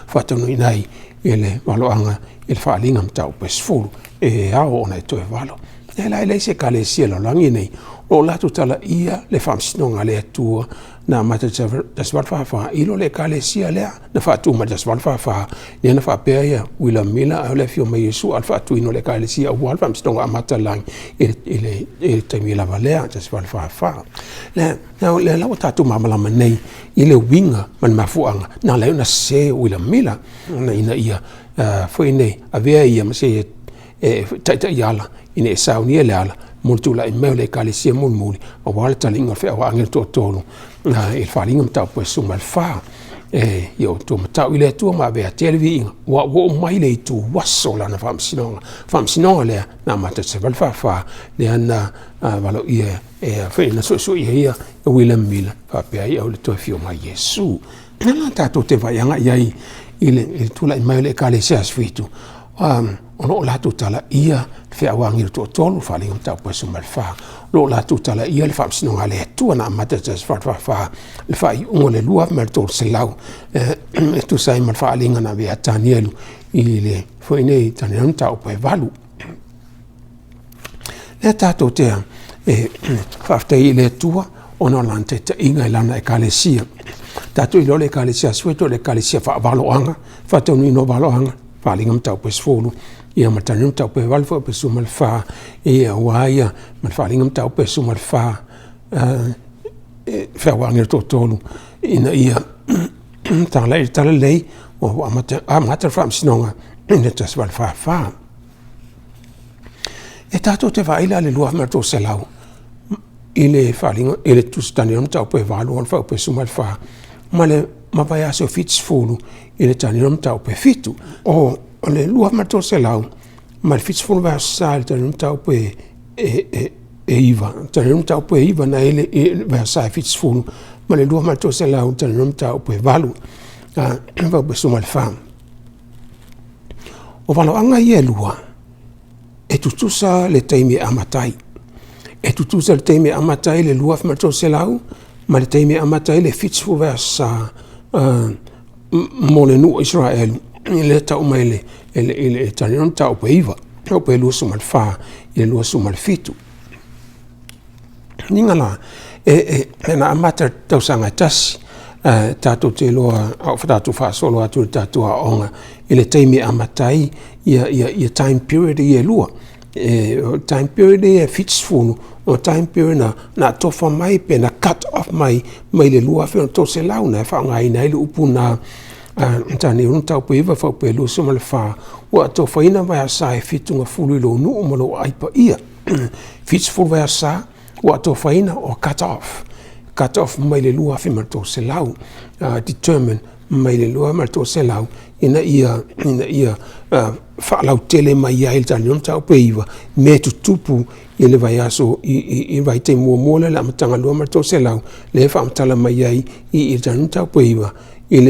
[SPEAKER 1] Faataunuuina ai i le valoaga i le faaaliga mataupu e 10. e ao ona e toe valo. E la e leai se ekalesia lalolagi nei o lo o latou talaia le faamasinoga a le Atua na amata i le 1844 i lo le ekalesia lea na faatu mai i le 1844 lea na faapea ia William Miller a o le afio mai o Iesu a o le faatuina o le ekalesia aua le faamasinoga amata lagi i le taimi lava lea 1844. Lea la ua tatou malamalama nei i le uiga ma le mafuaaga na ala ai ona sese William Miller ina ia foi nei avea ia ma se e taitaiala ina ia saunia le ala mo le tulai mai o le ekalesia mulimuli aua le taliga o le feau a agelu toatolu i le faaaliga mataupu e suma le fa. E ia outou matau i le Atua ma avea tea le viiga, ua oo mai le itu aso o lana faamasinoga. Faamasinoga lea na amata i le 1844 lea na valoia e foi na suesueia ia e William Miller faapea ai au le toe afio mai Iesu. Na la tatou te vaai agai ai i le tulai mai o le ekalesia aso fitu, o lo o latou talaia le feau a agelu toatolu, faaaliga mataupu e suma le fa. O lo o latou talaia le faamasinoga a le Atua na amata i le 1844 le faaiuga o le 2300 e tusa ai ma le faaaliga na avea Tanielu i le foi nei Tanielu mataupu e 8. Lea tatou te e faafetai i le Atua ona o lana taitaiga i lana ekalesia. Tatou iloa le ekalesia Aso Fitu o le ekalesia faavaloaga, faataunuuina o valoaga, faaaliga mataupu e 10, ia ma taniu mataupu e 8 foi pe suma le fa, ia aua ia ma le faaaliga mataupu e suma le fa, feau a toatolu ina ia talai le talalelei ua amata amata le faamasinoga i le 1844. E tatou te vaai la i le 2300 i le faaaliga i le Tusi Tanielo mataupu e 8 le fuaiupu e 14 ma le vaiaso e 70 i le Tanielo mataupu e 7. O le 2300 ma le 70 vaiaso sa i le Tanielo mataupu e 9, Tanielo mataupu e 9 na i le vaiaso sa e 70 ma le 2300 Tanielo mataupu e 8 fuaiupu e 14. O valoaga ia e lua, e tutusa le taimi e amata ai. E tutusa le taimi e amata ai le 2300 ma le taimi e amata ai le 70 vaiaso mo le nuu o Isaraelu i le tau mai i le taliona mataupu e 9, mataupu e 24 i le 27. Niga la, e na amata le tausaga e tasi, tatou te iloa a o tatou faasolo atu i le tatou aoaoga i le taimi e amata ai ia time period ia e lua. O time period ia e 70, o time period na atofa mai pe na cut off mai mai le 2300 na e faaaogaina ai le upu na tane ulu mataupu e 9 fuaiupu e 24, ua atofaina vaiaso e 70 i lou nuu ma lou aai paia. 70 vaiaso ua atofaina o cut off, cut off mai le 2300, determine mai le 2300 ina ia faalautele mai ai le taliona mataupu e 9 mea e tutupu i le vaiaso i le vaitaimi muamua lea i le amataga 2300 lea e faamatala mai ai i le taliona mataupu e 9 i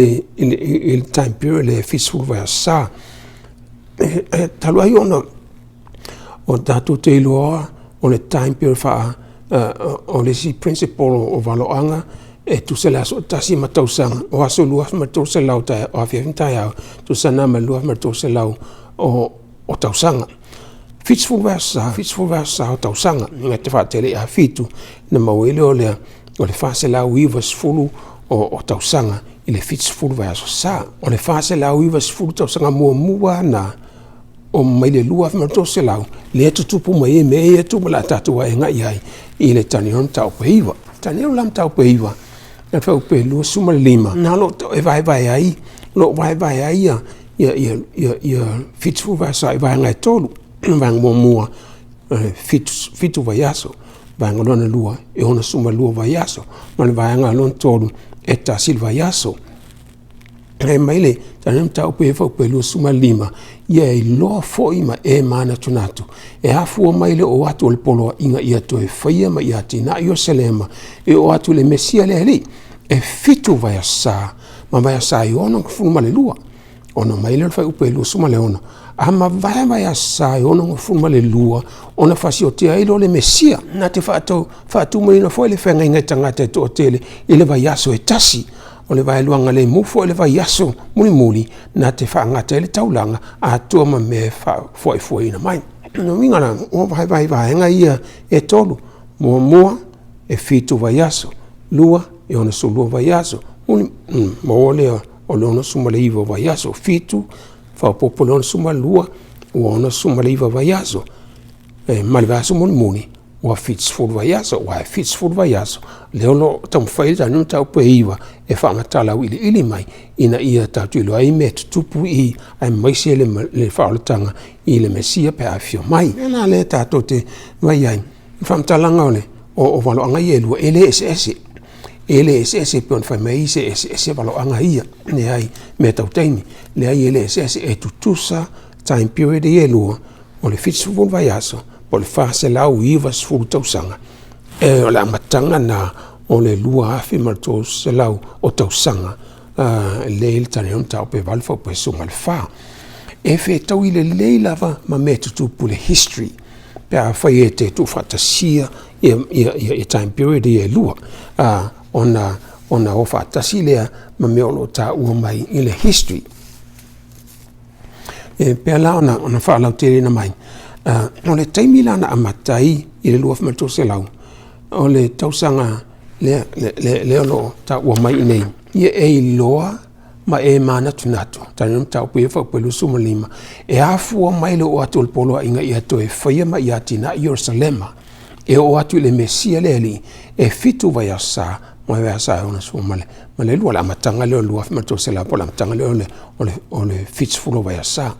[SPEAKER 1] le time period lea e 70 vaiaso. E talu ai ona o tatou te iloa o le time period faa o le isi principle o valoaga e tusa le aso tasi ma tausaga o aso 2300 taeao o afiafi ma taeao tusa na ma le 2300 o tausaga. 70 vaiaso sa, 70 vaiaso sa o tausaga na te faatele ia fitu na maua ai lea o le o le 490 o tausaga i le 70 vaiaso sa. O le 490 tausaga muamua na o mai le 2300 lea tutupu mai ai mea ia tu ma la tatou aega i ai i le Tanielo mataupu e 9. Tanielo la mataupu e 9, na fuaiupu e 25, na lo e vaevae ai, lo vaevae ai ia 70 vaiaso i vaega e tolu. Vaega muamua, 7 vaiaso, vaega lona lua, e 62 vaiaso, ma le vaega lona tolu, e 1 le vaiaso. E mai le tane mataupu e fuaiupu e 25, ia iloa foi ma e manatunatu, e afua mai le oo atu o le poloaiga ia toe faia ma ia atinae Ierusalema, e oo atu le Mesia le Alii, e 7 vaiaso ma vaiaso e 62. Ona mai lea o le fuaiupu e 26, a mavae vaiaso e 62, ona fasiotia ai lea o le Mesia, na te faatumuina foi le feagaiga i tagata e toatele i le vaiaso e tasi. O le vaeluaga lemu foi o le vaiaso mulimuli na te faagata ai le taulaga atoa ma mea e faafuaifuaina mai. Lona uiga la, ua vaevae i vaega ia e tolu. Muamua, e 7 vaiaso, lua, e 62 vaiaso, maua lea o le 69 vaiaso, 7 faaopoopo i le 62, ua 69 vaiaso. Ma le vaiaso mulimuli ua 70 vaiaso, aua e 70 vaiaso lea o lo o taumafai ai le tatou mataupu e 9 e faamatala auiliili mai ina ia tatou iloa ai mea e tutupu i i, aemaise le faaolataga i le Mesia pe a afio mai. O le mea la lea tatou te vaai ai, o faamatalaga o valoaga ia e lua, e le eseese. E le eseese pei ona fai mai isi e eseese valoaga ia. Leai, mea tau taimi. Leai e le eseese, e tutusa time period ia e lua, o le 70 vaiaso po o le 490 tausaga. O le amataga lena o le 2300 o tausaga lea e i ai le talanoa mataupu e 8 faaopoopo i le 14. E fetaui lelei lava ma mea e tutupu i le history pe afai e te tuufaatasia ia time period ia e lua, ona o faatasi lea ma mea o lo o taua mai i le history. E pei la ona faalauteleina mai, o le taimi la na amata ai i le 2300, o le tausaga lea o lo o taua mai i inei, ia e iloa ma e manatunatu, tali mataupu ia faaopoopo i le 25, e afua mai le oo atu o le poloaiga ia toe faia ma ia atinae Ierusalema, e oo atu i le Mesia le Alii, e 7 vaiaso sa, ma le vaiaso sa e 62, le amataga lea o le 2300 po o le amataga lea o le 70 vaiaso sa.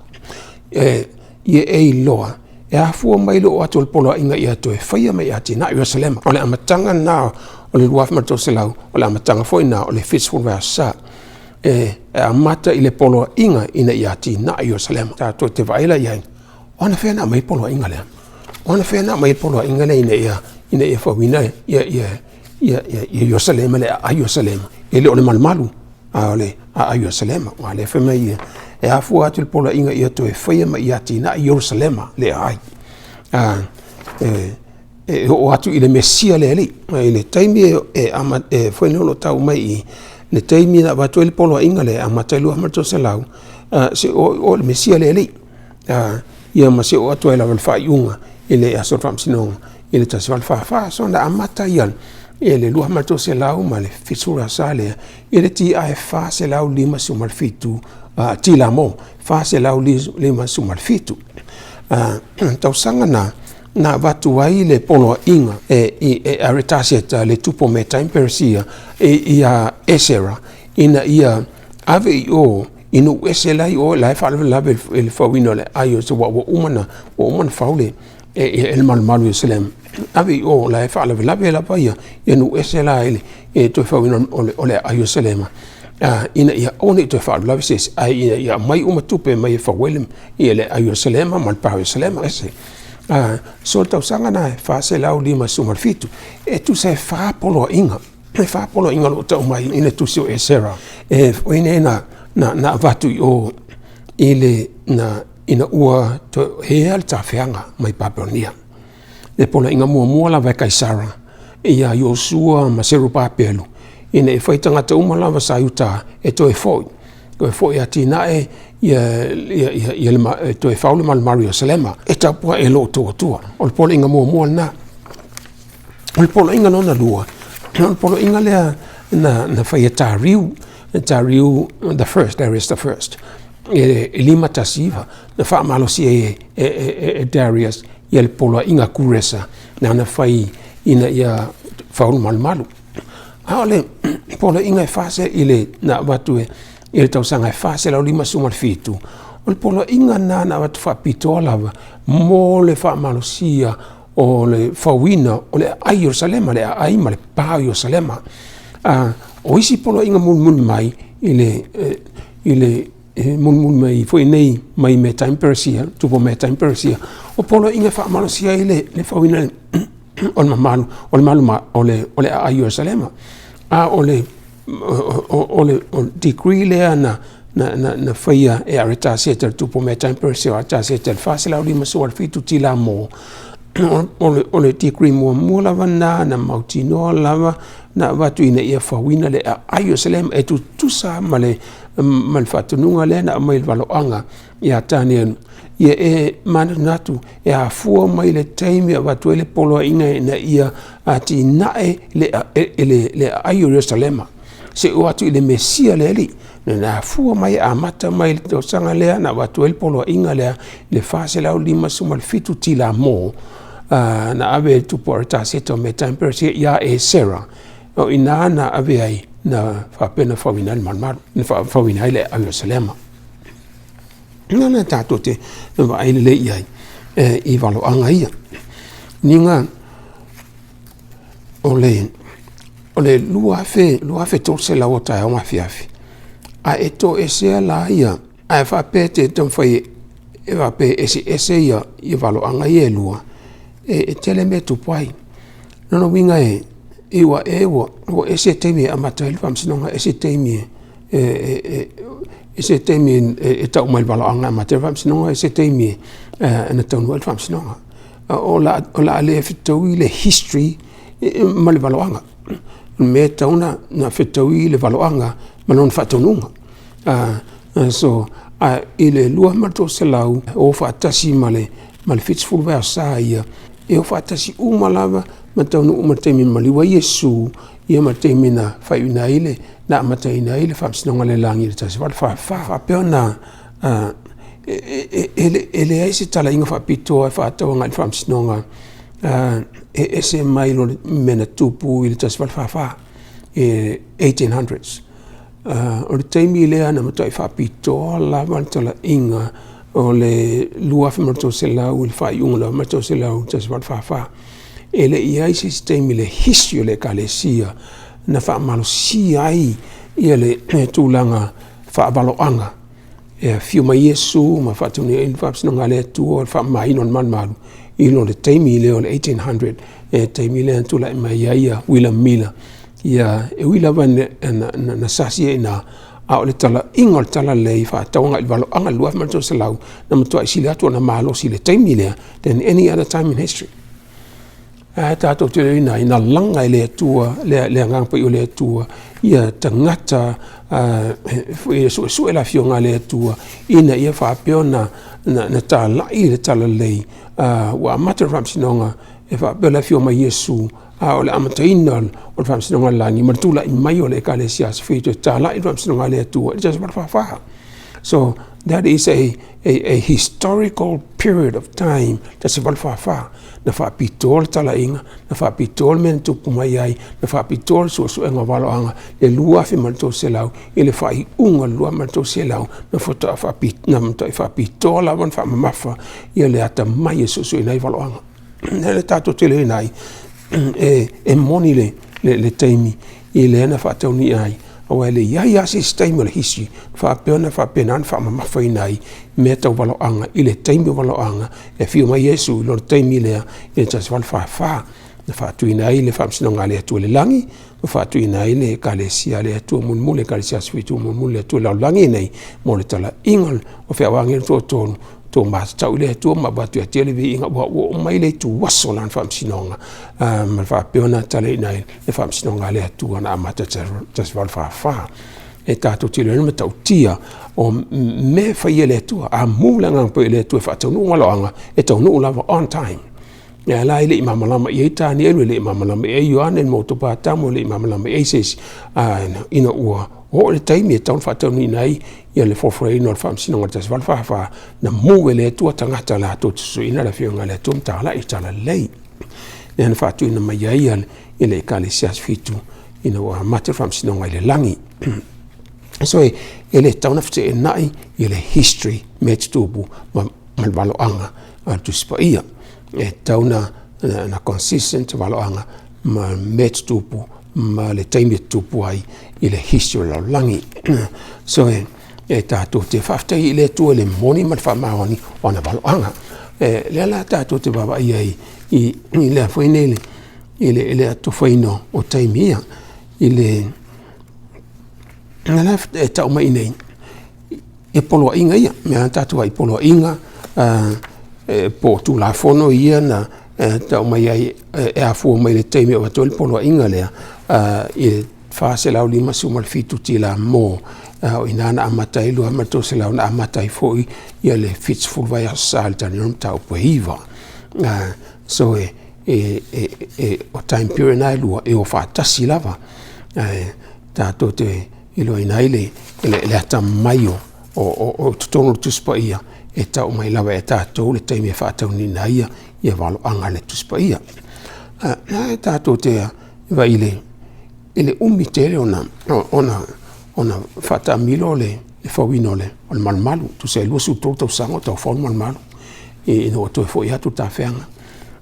[SPEAKER 1] Ia e iloa, e afua mai le oo atu o le poloaiga ia toe faia ma ia atinae Ierusalema. O le amataga lena o le 2300, o le amataga foi lena o le 70 vaiaso sa. E amata i le poloaiga ina ia atinae Ierusalema. Tatou te vaai la i ai, o anafea na aumai ai le poloaiga lea? O anafea na aumai ai le poloaiga lea ina ia fauina Ierusalema, le aai o Ierusalema? E le o le malumalu, a o le aai o Ierusalema. Aua o lea e fai mai e afua atu le poloaiga ia toe faia ma ia atinae Ierusalema le aai. E oo atu i le Mesia le Alii. I le taimi e foi nei o lo o tau mai i i, le taimi na avatu ai le poloaiga lea e amata ai le 2300, se i oo i le Mesia le Alii. Ia ma se i oo atu ai lava i le faaiuga i le aso o le faamasinoga i le 1844. So na amata ia i le 2300 ma le 70 aso lea i le ti'a e 457 tilamo, 457. Tausaga na na avatu ai le poloaiga e Aritaseta le tupu o Metai ma Peresia ia Esera ina ia ave i o i nuu ese la i o la e faalavelave i le fauina o le ai o se ua uma na fau le e le malumalu i Ierusalema. Ave i o la e faalavelave lava ia nuu ese la i le toe fauina o le aai o Ierusalema, ina ia aua ne i toe faalavelave se isi, ae ina ia aumai uma tupe mai e fau ai le aai o Ierusalema ma le pa o Ierusalema ese. So le tausaga lena e 457, e tusa e 4 poloaiga, e 4 poloaiga o lo o tau mai i le tusi o Esera, e foi nei na avatu i o i le na ina ua toe ea le tafeaga mai Papelonia. Le poloaiga muamua lava e Kaisara ia Iosua ma Serubabelu ina ia fai tagata uma lava sa i uta e toe foi, toe foi e atinae ia toe fau le malumalu i Ierusalema. E tapuai e lo outou Atua. O le poloaiga muamua lena. O le poloaiga lona lua, o le poloaiga lea na fai e Tariu, Tariu the first, Darius the first, e 519, na faamalosia ai e Darius ia le poloaiga Kuresa na fai ina ia fau le malumalu. A o le poloaiga e fase i le na avatu e i le tausaga e 457, o le poloaiga lena na avatu faapitoa lava mo le faamalosia o le fauina o le aai o Ierusalema, le aai ma le pa o Ierusalema. O isi poloaiga mulimuli mai i le mulimuli mai foi nei mai Metai ma Peresia, tupu o Metai ma Peresia, o poloaiga e faamalosia ai le fauina o le mamalu o le malu o le aai o Ierusalema. A o le degree lea na faia e Aritaseta le tupu o Metai ma Peresia, o Aritaseta i le 457 tila mo, o le degree muamua lava lena na mautinoa lava na avatu ina ia fauina le aai o Ierusalema e tutusa ma le faatonuga lea na aumai i le valoaga ia Tanielu. Ia e manatunatu e afua mai le taimi e avatu ai le poloaiga ina ia atinae le le aai o Ierusalema seia oo atu i le Mesia le Alii. Na afua mai e amata mai le tausaga lea na avatu ai le poloaiga lea i le 457 tilamo na ave e le tupu o Aritaseta o Metai ma Peresia ia Esera. O i ina na ave ai na faapea na fauina ai le malumalu, na fauina ai le aai o Ierusalema. Lea la tatou te vaai lelei i ai i valoaga ia. Niga o le 2300 o taeao ma afiafi, a e toesea la ia, a e faapea e te taumafai e faapea e eseese ia valoaga ia e lua, e tele mea e tupu ai. O lona uiga e iu lava ea ua ese le taimi e amata ai le faamasinoga ese taimi e ese taimi e tau mai i le valoaga e amata ai le faamasinoga, ese taimi e taunuu ai le faamasinoga. O le a le fetaui le history ma le valoaga. O le mea e tatau ona fetaui le valoaga ma lona faataunuuga. So, i le 2300 e o faatasi ma le 70 vaiaso ia, e o faatasi uma lava ma taunuu mai i le taimi na maliu ai Iesu, ia ma le taimi na faaiuina ai le, na amataina ai le faamasinoga i le lagi i le 1844. Faapea ona e leai se talaiga faapitoa e faatatau agai i le faamasinoga e ese mai lo le mea na tupu i le 1844, 1800s. O le taimi lea na matuai faapitoa lava le talaiga o le 2300 i le faaiuga o le 1844. E le i i ai se isi taimi i le history o le Ekalesia na faamalosia ai le tulaga faavaloaga e afio mai Iesu ma faatonu ai le faamasinoga a le Atua, le faamamaina o le malumalu i lo le taimi lea o le 1800, le taimi lea na tulai mai ai ia William Miller. Ia, e ui lava na sasi ai i ina, a o le talaiga o le talalelei faatatau agai i le valoaga i le 2300, na matuai sili atu ona malosi i le taimi lea than any other time in history. Ae tatou te iloaina ai, na laga e le Atua, le Agaga Paia o le Atua, ia tagata e suesue le Afioga a le Atua, ina ia faapea ona na talai le talalelei, ua amata le faamasinoga, e faapea le afio mai Iesu, a o le amataina o le faamasinoga a le lagi, ma le tulai mai o le Ekalesia Asofitu e talai le faamasinoga a le Atua i le 1844. So that is a historical period of time, 1844, na faapitoa le talaiga, na faapitoa le mea na tupu mai ai, na faapitoa le suesuega o valoaga, le 2300 i le faaiuga o le 2300, na faatoa na matuai faapitoa lava ona faamamafa ia le atamai e suesueina ai valoaga. Lea le tatou te iloaina ai, e moni le taimi i lea na faataunia ai, aua e le i ai lava se isi taimi o le history faapea ona faapena ona faamamafaina ai mea tau valoaga i le taimi o valoaga e afio mai Iesu i lona taimi lea i le 1844 na faatuina ai le faamasinoga a le Atua i le lagi ma faatuina ai le Ekalesia a le Atua mulimuli, Ekalesia Asofitu mulimuli le Atua i le lalolagi nei mo le talaiga o feau agelu toatolu tou matatau i le Atua ma avatu ia te le viiga ua oo mai le ituaso o lana faamasinoga ma faapea ona talaiina ai le faamasinoga a le Atua na amata i le 1844. E tatou te iloaina matautia o mea e fai e le Atua. A mu le Agaga Paia o le Atua e faataunuu valoaga, e taunuu lava on time. Ia la e le i malamalama i ai Tanielu, e le i malamalama i ai Ioane le Motu Patamo, e le i malamalama i ai se isi, ina ua oo le taimi e tatau ona faataunuuina ai ia le folafoleina o le faamasinoga i le 1844, na mu e le Atua tagata latou te suesueina le Afioga a le Atua ma talai le talalelei. Lea na faatuina mai ai i le Ekalesia Asofitu ina ua amata le faamasinoga i le lagi. So e le tatau ona feteenai i le history mea tutupu ma le valoaga a le Tusi Paia. E tatau na consistent valoaga ma mea tutupu ma le taimi e tutupu ai i le history o le lalolagi. So e tatou te faafetai i le Atua i le moni ma le faamaoni o ana valoaga. E, lea la tatou te vaavaai ai i lea foi nei i le atofaina o taimi ia. I le la e tau mai nei, e poloaiga ia, mea tatou vaai i poloaiga, po o Tulafono ia na tau mai ai e afua mai le taimi e avatu ai le poloaiga lea i le 457 tila mo O i ina na amata ai 2300 na amata ai foi ia le 70 vaiaso sa i le Tanielo mataupu e 9. So e o time period na e lua e o faatasi lava. Ae tatou te iloaina ai le atamamai o totonu o le Tusi Paia e tau mai lava e tatou le taimi e faataunuuina ai ia valoaga a le Tusi Paia. E tatou te vaai i le umi tele ona faataamilo le fauina o le malumalu, tusa e 23 tausaga o tau fau le malumalu ina ua toe foi atu le tafeaga.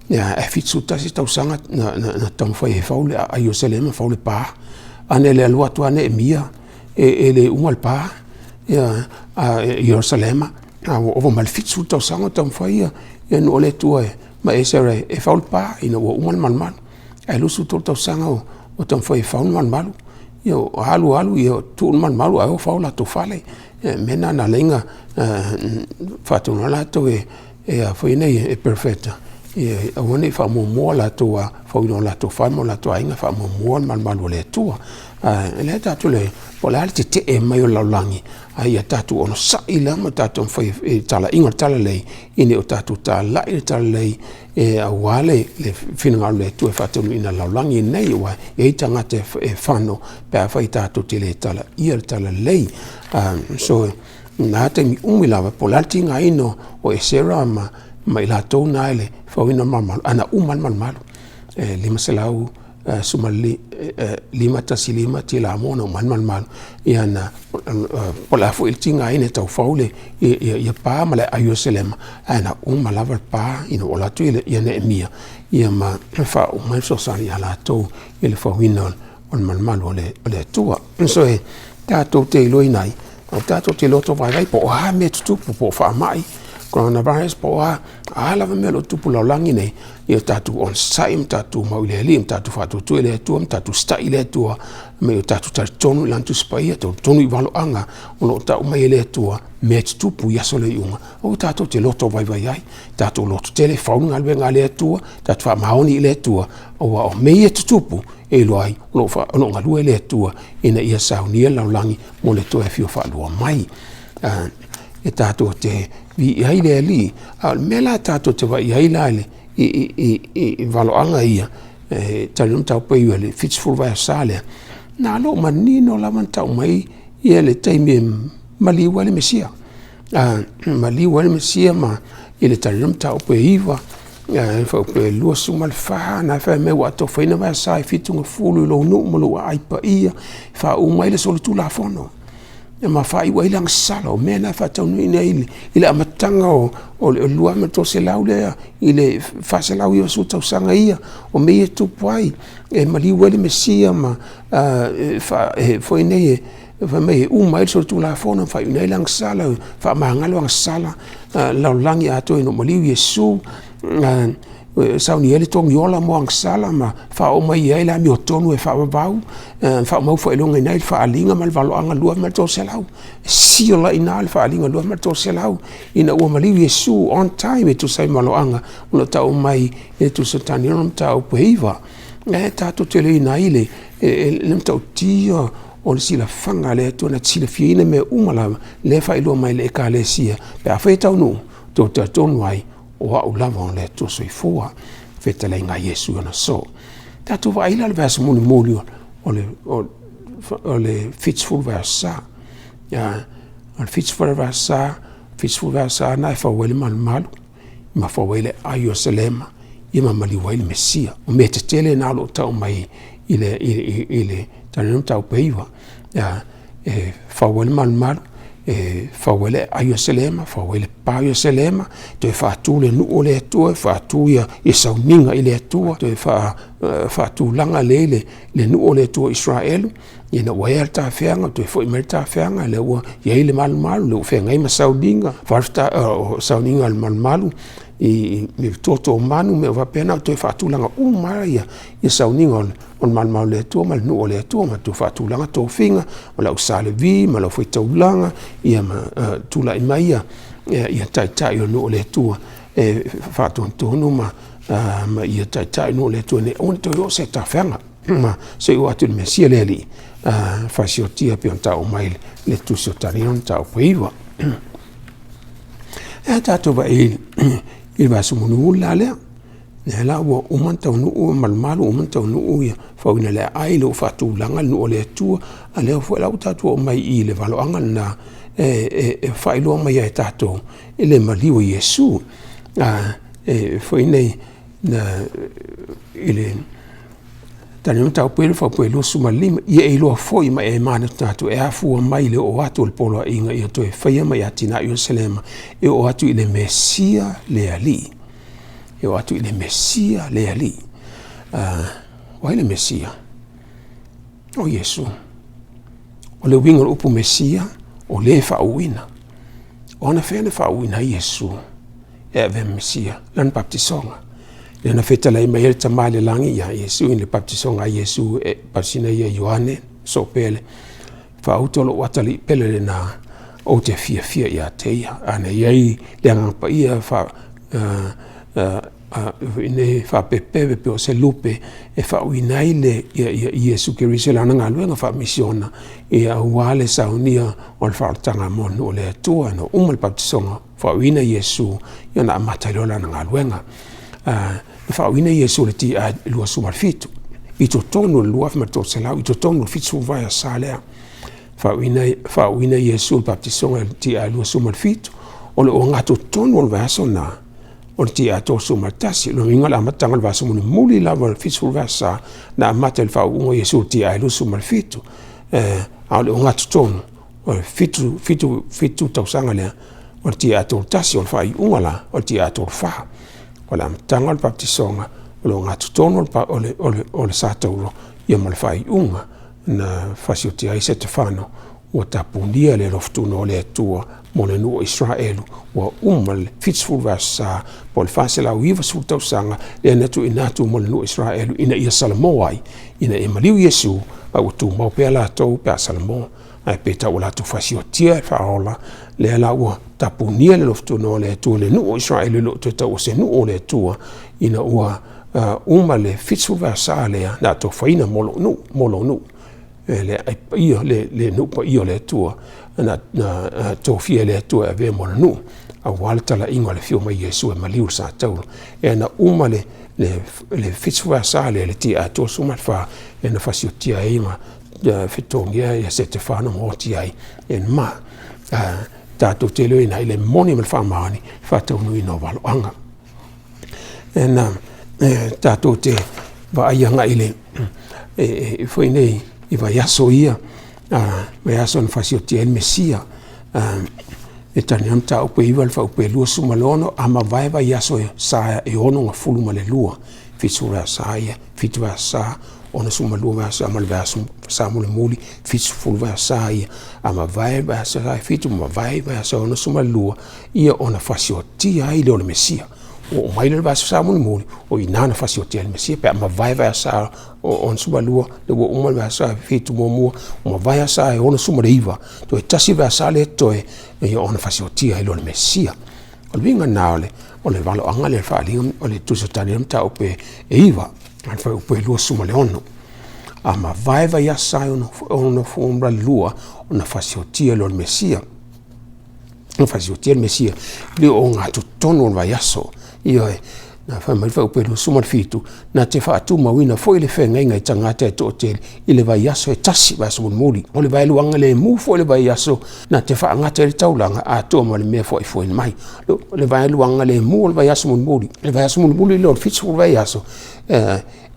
[SPEAKER 1] Ae 71 tausaga na taumafai e fau le aai o Ierusalema fau le pa. A na le alu atu lava Neemia e le uma le pa a Ierusalema, a ua ova ma le 70 tausaga o taumafai ia nuu o le Atua ma Esera e fau le pa ina ua uma le malumalu. Ae 23 tausaga o taumafai e fau le malumalu. Ia alu alu tuu le malumalu ae o fau o latou fale. O le mea lena na ala ai ona faatonu latou e perofeta ia aua ne i faamuamua latou fauina o latou fale ma o latou aiga, faamuamua le malumalu o le Atua. O lea tatou te, po o le a le tetee mai o le lalolagi, a ia tatou onosai la ma tatou taumafai i le talaiga o le talalelei, ina ia tatou talai le talalelei aua le finagalo o le Atua e faataunuuina i le lalolagi lenei, aua e i ai tagata e fano pe afai tatou te le talaia le talalelei. So, i na taimi umi lava, po o le a le tigaina o Esera ma i latou na i le fauina o le malumalu, ae na uma lava le malumalu, e 515 tilamua na uma ai le malumalu. Ia na, po o le a foi le tigaina e tau fau ia pa ma le aai o Ierusalema, ae na uma lava le pa ina ua alu atu ia Neemia ma faauma ai le fesoasoani ia latou i le fauina o le malumalu o le Atua. So e tatou te iloaina ai, o tatou te loto vaivai po o a mea tutupu, po o faamai, coronavirus, po o a, a lava mea o lo o tupu i le lalolagi nei, ia tatou onosai ma tatou mau i le Alii, ma tatou faatuatua i le Atua, ma tatou usitai i le Atua, ma ia tatou talitonu i Lana Tusi Paia, talitonu i valoaga o lo o tau mai e le Atua, mea e tutupu i aso le iuga, aua tatou te loto vaivai ai, tatou lototele, fau le galuega a le Atua, tatou faamaoni i le Atua, aua o mea ia e tutupu, e iloa ai o lo o galue le Atua ina ia saunia le lalolagi mo le toe afio faalua mai. E tatou te viia ai le Alii, a o le mea la tatou te vaai ai la i valoaga ia, e tali mataupu i le 70 vaiaso lea, na o lo o manino lava ona tau mai ia le taimi e maliu ai le Mesia. Maliu ai le Mesia ma i le tali mataupu e 9, e 24, na fai mai ua atofaina vaiasa e 70 i lou nuu ma lou aai paia, e faauma ai le solitulafono ma faaiu ai le agasala. O mea na e faataunuuina ai i le amataga o le 2300 lea i le 490 tausaga ia, o mea ia e tupu ai, e maliu ai le Mesia ma foi nei e fai mai e uma ai le solitulafono ma faaiuina ai le agasala, faamagalo agasala lalolagi atoa ina ua maliu Iesu, sauni ai le togi ola mo agasala ma faaoo mai ai le amiotonu e faavavau, faamau faailogaina ai le faaaliga ma le valoaga 2300. E seal ai i ina le faaaliga 2300 ina ua maliu Iesu on time e tusa ai ma valoaga o lo o tau mai i le Tusi a Tanielo mataupu e 9. E tatou te iloaina ai le matautia o le silafaga a le Atua na te silafiaina mea uma lava, lea e faailoa mai e le Ekalesia, pe afai e taunuu, tou te talitonu ai, o au lava o le Atua soifua, fetalaiga a Iesu i ona aso. Tatou vaai la i le vaiaso mulimuli o le 70 vaiaso sa. O le 70 vaiaso sa, 70 vaiaso sa na e fau ai le malumalu, ma fau ai le aai o Ierusalema, ia ma maliu ai le Mesia. O mea tetele na o lo o tau mai i le Tanielo mataupu e 9, e fau ai le malumalu, e fau ai le aai o Ierusalema, fau ai le pa o Ierusalema, toe faatu le nuu o le Atua, faatu ia sauniga i le Atua, toe faatulaga lelei le nuu o le Atua o Isaraelu, ina ua ea le tafeaga, toe foi mai le tafeaga, lea ua i ai le malumalu, lea ua feagai ma sauniga, sauniga a le malumalu i le toto o manu, mea faapena, toe faatulaga uma lava ia sauniga o le malumalu o le Atua ma le nuu o le Atua, ma toe faatulaga tofiga o le au Sa Levi ma le aufai-taulaga, ia ma tulai mai ia taitai o le nuu o le Atua e faatonutonu ma ia taitai nuu o le Atua, ne i aua ne i toe oo se tafeaga ma se i oo atu i le Mesia le Alii. fasiotia pei ona taua mai le Tusi o Tanielo mataupu e 9. E a tatou vaai i le vaiaso mulimuli la lea, lea la ua uma ona taunuu malumalu, ua uma ona taunuu ia faauuina le aai, lea ua faatulaga le nuu o le Atua, a o lea foi la ua tatou oo mai i le valoaga lena e faailoa mai ai e tatou i le maliu o Iesu. E foi nei i le tali mataupu e faaputu e 25, ia e iloa foi ma e manatunatu e afua mai le oo atu o le poloaiga ia toe faia mai atinae Ierusalema e oo atu i le Mesia le Alii. E oo atu i le Mesia le Alii. O ai le Mesia? O Iesu. O le uiga o le upu Mesia, o le faauuina. O anafea na faauuina ai Iesu e avea ma Mesia? Lana baptisoga. Lea na fetalai mai ai le Tama i le lagi ia Iesu i le baptisoga a Iesu e baptisina ia Ioane Sopele. Faauto lou atalii pele lena ou te fiafia ia te ia. A na i ai le Agaga Paia nei faapepeve pe o se lupe e faauuina ai le Iesu Keriso i lana galuega faamisiona ia aua le saunia o le faaolataga mo le nuu o le Atua. Na uma le baptisoga faauuina Iesu ia ona amata ai loa lana galuega. Na faauuina Iesu i le ti 27 i totonu o le 2300 i totonu o le 70 vaiaso lea. Faauuina Iesu i le baptisoga i le ti 27 o le ogatotonu o le vaiaso lena o le ti 31. Lona uiga o le amataga o le vaiaso mulimuli lava o le 70 vaiaso na amata i le faauuga o Iesu i le ti 27. A o le ogatotonu o le 7 tausaga lea o le ti 31, o le faaiuga la o le ti 34. O le amataga o le baptisoga o le ogatotonu o le sa tauro ia ma le faaiuga na fasiotia ai Setefano ua tapunia le alofatuna o le Atua mo le nuu o Isaraelu ua uma le 70 vaiaso po o le 490 tausaga lea na tuuina atu mo le nuu o Isaraelu ina ia salamo ai, ina ia maliu Iesu a ua tumau pea latou pe a salamo. Ae peitai ua latou fasiotia le faaola lea la ua tapunia le alofatuna o le Atua i le nuu o Isaraelu e le o toe taua o se nuu o le Atua ina ua uma le 70 vaiaso lea na atofaina mo lou nuu, mo lou nuu. Le ai paia, le nuu paia o le Atua na tofia e le Atua e avea mo le nuu aua le talaiga o le afio mai Iesu e maliu le sa tauro. E na uma le 70 vaiaso lea le ti 34 e na fasiotia ai ma fetogia ia Setefano ma oti ai e ma tatou te iloaina ai le moni ma le faamaoni faataunuuina o valoaga. E na tatou te vaai agai le foi nei i vaiaso ia, vaiaso na fasiotia ai le Mesia, e tali ai mataupu e 9 le faaupu e 26, a mavae vaiaso sa e 62, 70 vaiaso ia, 7 vaiaso, 62 vaiaso ma le vaiaso sa mulimuli, 70 vaiaso ia, a mavae vaiaso sa e 7, mavae vaiaso 62, ia ona fasiotia ai lea o le Mesia. Ua oo mai le vaiaso sa mulimuli, o i ina na fasiotia ai le Mesia, pe a mavae vaiaso sa 62, lea ua uma le vaiaso sa 7 muamua, ua mavae aso sa e 69, toe tasi le vaiaso sa lea totoe, ia ona fasiotia ai lea o le Mesia. O le uiga lena o le valoaga lea o le faaaliga o le Tusi o Taniela mataupu e 9, a le fuaiupu e 26. A mavae vaiaso sa e 62, ona fasiotia lea o le Mesia. Na fasiotia le Mesia i le ogatotonu o le vaiaso. Ioe, na fai mai le fuaiupu e 27, na te faatumauina foi le feagaiga i tagata e toatele i le vaiaso e tasi, vaiaso mulimuli. O le vaeluaga lemu foi le vaiaso na te faagata ai le taulaga atoa ma le mea foaifoaina mai. O le vaeluaga lemu o le vaiaso mulimuli, le vaiaso mulimuli lea o le 70 vaiaso,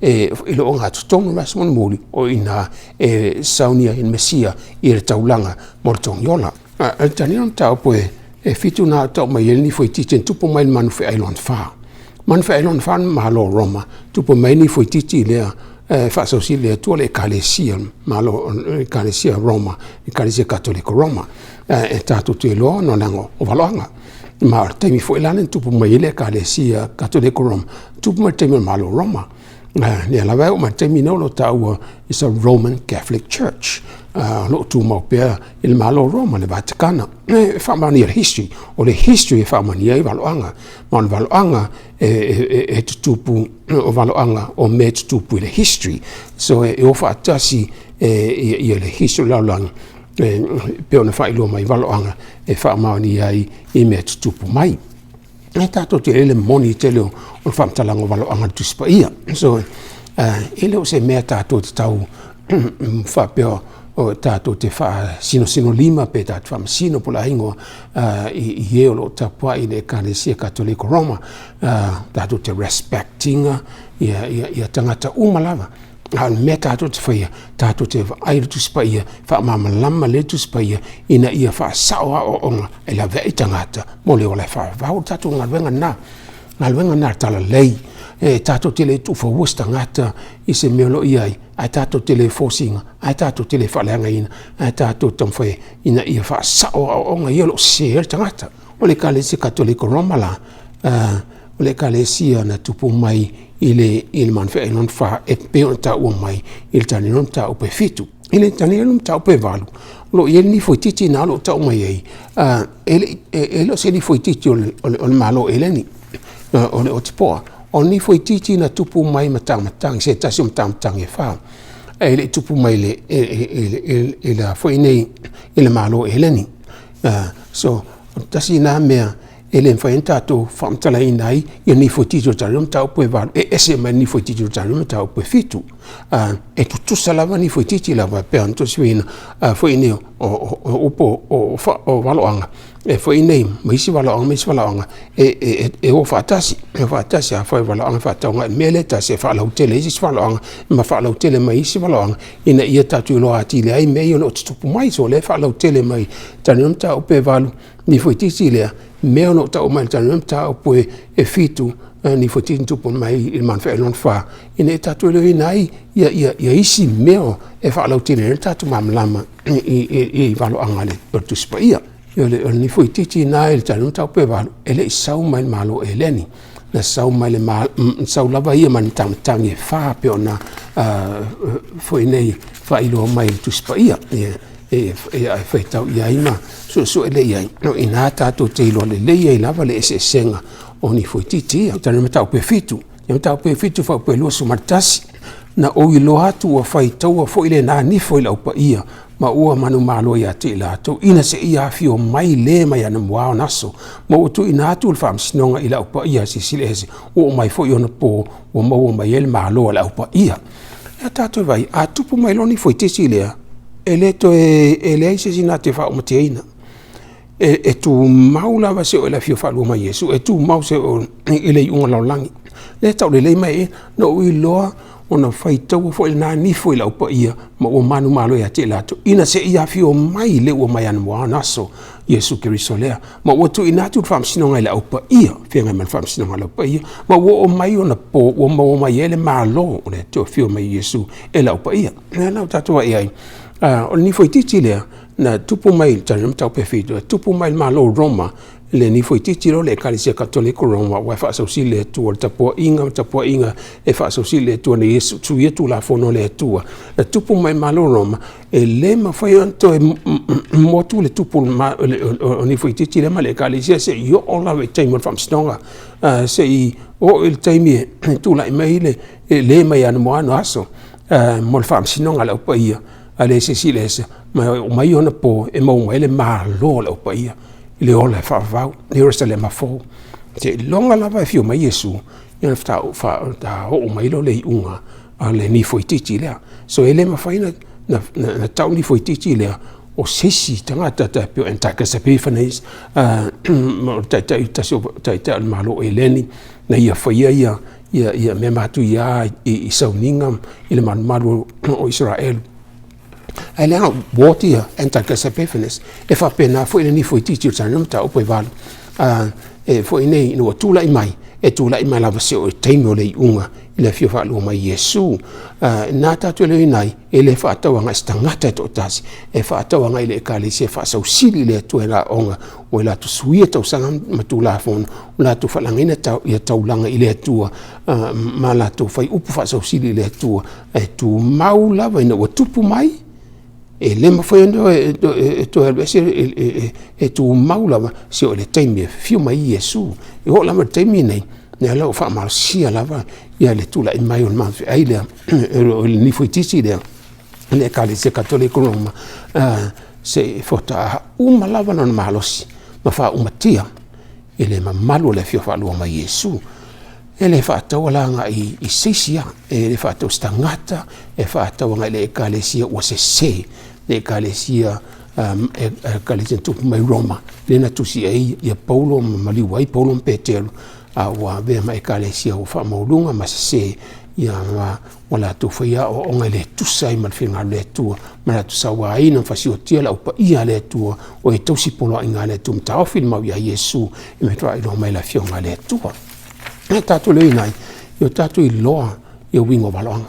[SPEAKER 1] e i le ogatotonu o le vaiaso mulimuli, o i ina e saunia ai le Mesia i le taulaga mo le togiola. A o le tali o le mataupu e 7 na tau mai ai ni fuaititi na tupu mai le manu feai lona fa. Manu feai lona fa le Malo o Roma, tupu mai ni fuaititi lea e faasausili le Atua le Ekalesia, Malo Ekalesia Roma, Ekalesia Katoliko Roma. E tatou te iloa ona leaga o valoaga. Ma o le taimi foi la na tupu mai ai le Ekalesia Katoliko Roma, tupu mai le taimi o le Malo o Roma. Lea lava e oo mai le taimi nei o lo o taua is a Roman Catholic Church. O lo o tumau pea i le Malo o Roma, le Vatikana. E faamaonia le history, o le history e faamaonia ai valoaga. Ma o le valoaga e tutupu, o valoaga o mea e tutupu i le history. So e o faatasi ia le history o le lalolagi e pei ona faailoa mai valoaga e faamaonia ai i mea tutupu mai. E tatou te le moni tele o le faamatalaga o valoaga o le Tusi Paia. So, e le o se mea tatou te tau faapea o tatou te faasinosino lima pe tatou faamasino po o le a igoa i e o lo o tapuai i le Ekalesia Katoliko Roma, tatou te respect ina ia tagata uma lava. A o le mea tatou te faia, tatou te vaai i le Tusi Paia, faamalamalama le Tusi Paia ina ia faasao aoaoga e laveai tagata mo le ola e faavavau. O le tatou galuega lena, galuega lena a le Talalelei. E tatou te le tuufaua se tagata i se mea o lo o i ai, ae tatou te le force ina, ae tatou te le faaleagaina, ae tatou taumafai ina ia faasao aoaoga ia o lo o sese ai le tagata. O le Ekalesia Katoliko Roma la, o le Ekalesia na tupu mai i le manufe'ai lona fa e pei ona taua mai i le Tanielo Mataupu e 7. I le Tanielo Mataupu e 8, o lo o i ai le nifo itiiti na o lo o tau mai ai, e le o se nifo itiiti o le Malo Eleni, o le Otipoa. O le nifo itiiti na tupu mai matamatagi, se tasi o matamatagi e fa, e le i tupu mai i le foi nei i le Malo Eleni. So, tasi na mea e le mafai ona tatou faamatalaina ai ia nifo itiiti o le Tanielo Mataupu e 8, e ese mai le nifo itiiti o le Tanielo Mataupu e 7. E tutusa lava nifo itiiti lava e pei ona tusiina foi nei o upu o valoaga e foi nei ma isi valoaga ma isi valoaga e o faatasi, e o faatasi. Afai o valoaga e faatauga i le mea lea e tasi, e faalautele isi valoaga ma faalautele mai isi valoaga ina ia tatou iloa atili ai mea ia o lo o tutupu mai. So o lea e faalautele mai Tanielo Mataupu e 8 nifo itiiti lea, mea o lo o tau mai i le Tanielo Mataupu e 7, nifo itiiti na tupu mai i le manufe'ai lona fa, ina ia tatou iloaina ai ia isi mea e faalautele ai le tatou malamalama i valoaga o le Tusi Paia. O le nifo itiiti lena i le Tanielo Mataupu e 8, e le i sau mai le Malo Eleni, na sau mai le sau lava ia mai le matamatagi e fa pei ona foi nei faailoa mai i le Tusi Paia. E faitau i ai ma suesue lea i ai, o i ina tatou te iloa lelei ai lava le eseesega o nifo itiiti ia. Tanielo Mataupu e 7, Tanielo Mataupu e 7 fuaiupu e 21, na ou iloa atu ua faitaua foi lena nifo i le au paia ma ua manumalo ia te i latou, ina se i afio mai le mai anamua ona aso, ma ua tuuina atu le faamasinoga i le au paia silasila ese, ua oo mai foi ona po ua maua mai ai le malo a le au paia. Ia tatou vaai, a tupu mai loa nifo itiiti lea, e le toe, e leai se isi na te faaumatiaina. E tumau lava se o le afio faalua mai Iesu, e tumau se o i le iuga lalolagi. Lea e taulelei mai i, na ou iloa ona faitaua foi lena nifo i le au paia ma ua manumalo ia te i latou, ina se i afio mai le ua mai anamua ona aso Iesu Keriso lea, ma ua tuuina atu le faamasinoga i le au paia, feagai ma le faamasinoga a le au paia, ma ua oo mai ona po ua maua mai ai le malo o le Atua afio mai Iesu e le au paia. Lea la ua tatou vaai ai, o le nifo itiiti lea na tupu mai i le Tanielo Mataupu e 7, na tupu mai i le Malo o Roma, le nifo itiiti lea o le Ekalesia Katoliko Roma, aua e faasausili le Atua, le tapuaiga ma tapuaiga e faasausili le Atua na ia suia Tulafono a le Atua. Na tupu mai i le Malo o Roma, e le mafai ona toe motu le tupu o nifo itiiti lea ma le Ekalesia se i oo lava i le taimi o le faamasinoga, se i oo i le taimi e tulai mai le le mai anamua aso mo le faamasinoga a le Au Paia a le silasila ese ma oo mai ona po e maua mai ai le malo o le Au Paia i le ola e faavavau Ierusalema fou. Seiloga lava e afio mai Iesu ia ona oo mai lea o le iuga a le nifo itiiti lea. So e le mafai ona tau nifo itiiti lea o se isi tagata tai pei o Antiochus Epiphanes, o le taitai tasi o taitai o le Malo o Eleni, na ia faia ia mea matuia i sauniga i le malumalu o Isaraelu. Ae leaga ua oti ia Antiochus Epiphanes, e faapena foi le nifo itiiti o le Tanielo Mataupu e 8, e foi nei ina ua tulai mai, e tulai mai lava se o le taimi o le iuga i le afio faalua mai Iesu. Na tatou iloaina ai, e le faatau agai se tagata e toatasi, e faatau agai i le ekalesia e faasausili i le Atua i aoga ua i latou suia tausaga ma tulafono, ua latou faalagaina ia taulaga i le Atua, ma latou fai upu faasausili i le Atua, ae tumau lava ina ua tupu mai, e le mafai ona toe alu ese, e tumau lava seia oo i le taimi e afio mai ai Iesu. E oo lava i le taimi lenei, o lea ua faamalosia lava le tulai mai o le maofeai lea, o le nifoititi lea, le Ekalesia Katoliko Roma, se faatoa uma lava lona malosi ma faaumatia i le mamalu o le afio faalua mai Iesu. E le faataua la agai i se isi lava, e le faataua se tagata, e faataua agai i le ekalesia ua sese, le ekalesia ekalesia na tupu mai Roma, lea na tusi ai ia Paulo ma maliu ai Paulo ma Petelo, a ua avea ma ekalesia ua faamaualuga ma sese, ia ma ua latou faia aoaoga e le tusa ai ma le finagalo o le Atua, ma latou sauaina ma fasiotia le au paia a le Atua, o e tausi poloaiga a le Atua ma taofi le mau ia Iesu, e mea faailoa mai le Afioga a le Atua. E tatou le ai, ia tatou iloa ia uiga o valoaga.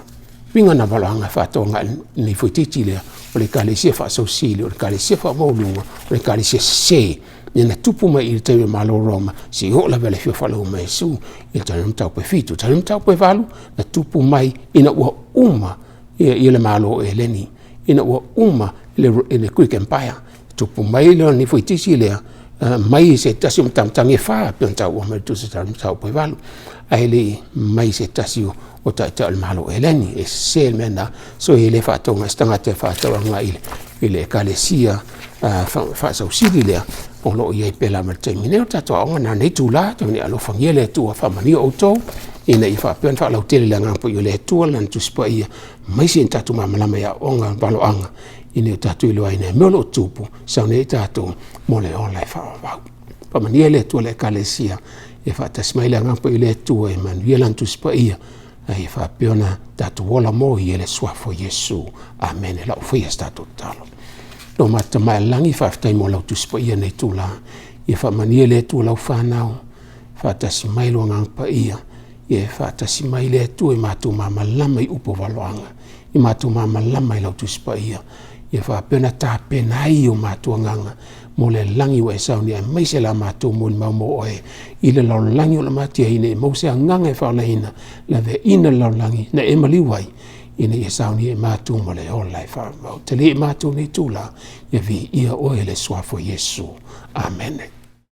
[SPEAKER 1] Uiga na valoaga e faatoaga nei foititi lea, o le ekalesia faasausili, o le ekalesia faamaualuga, o le ekalesia sese, ia na tupu mai i le taimi o Malo Roma, se i oo lava i le afio faalogo mai Iesu, i le taimi mataupu e 7, taimi mataupu e 8, na tupu mai ina ua uma ia le Malo o Eleni, ina ua uma le Greek Empire, tupu mai le nifoitisi lea, mai se tasi o matamatagi e fa, pe ona taua mai le tusi tau mataupu e 8, ae le i mai se tasi o taitai o le Malo o Eleni, e sese le mea na, so e le faatoga se tagata e faatauaga i le ekalesia faasausili lea, o lo o i ai pea lava i le taimi nei. O le tatou aoga na nei itula, tau ina alofagia le Atua faamanuia outou, ina ia faapea ona faalautele le agaga paia o le Atua, Lana Tusi Paia, aemaise ina tatou malamalama i aoaoga valoaga, ina ia tatou iloaina i mea o lo o tupu, sauni ai tatou mo le ola e faavavau. Faamanuia le Atua i le ekalesia, ia faatasi mai le agaga paia o le Atua e manuia Lana Tusi Paia, a ia faapea ona tatou ola mo ia le suafa o Iesu. Amene. Lau faia se tatou tatalo. Lo matou Tama i le lagi, faafetai mo lau Tusi Paia nei itula. Ia faamanuia le Atua lau fanau, faatasi mai lo agaga paia, ia faatasi mai le Atua i matou malamalama i upu o valoaga, i matou malamalama i lau Tusi Paia, ia faapea ona tapena ai o matou agaga mo le lagi ua e sauni, aemaise la matou molimau mo oe i le lalolagi o le matiaina, e maua se agaga e faolaina laveaiina le lalolagi na e maliu ai, ina ia saunia e matou ma le ola e faavavau. Tali e matou nei itula, ia viia oe le suafa o Iesu. Amene.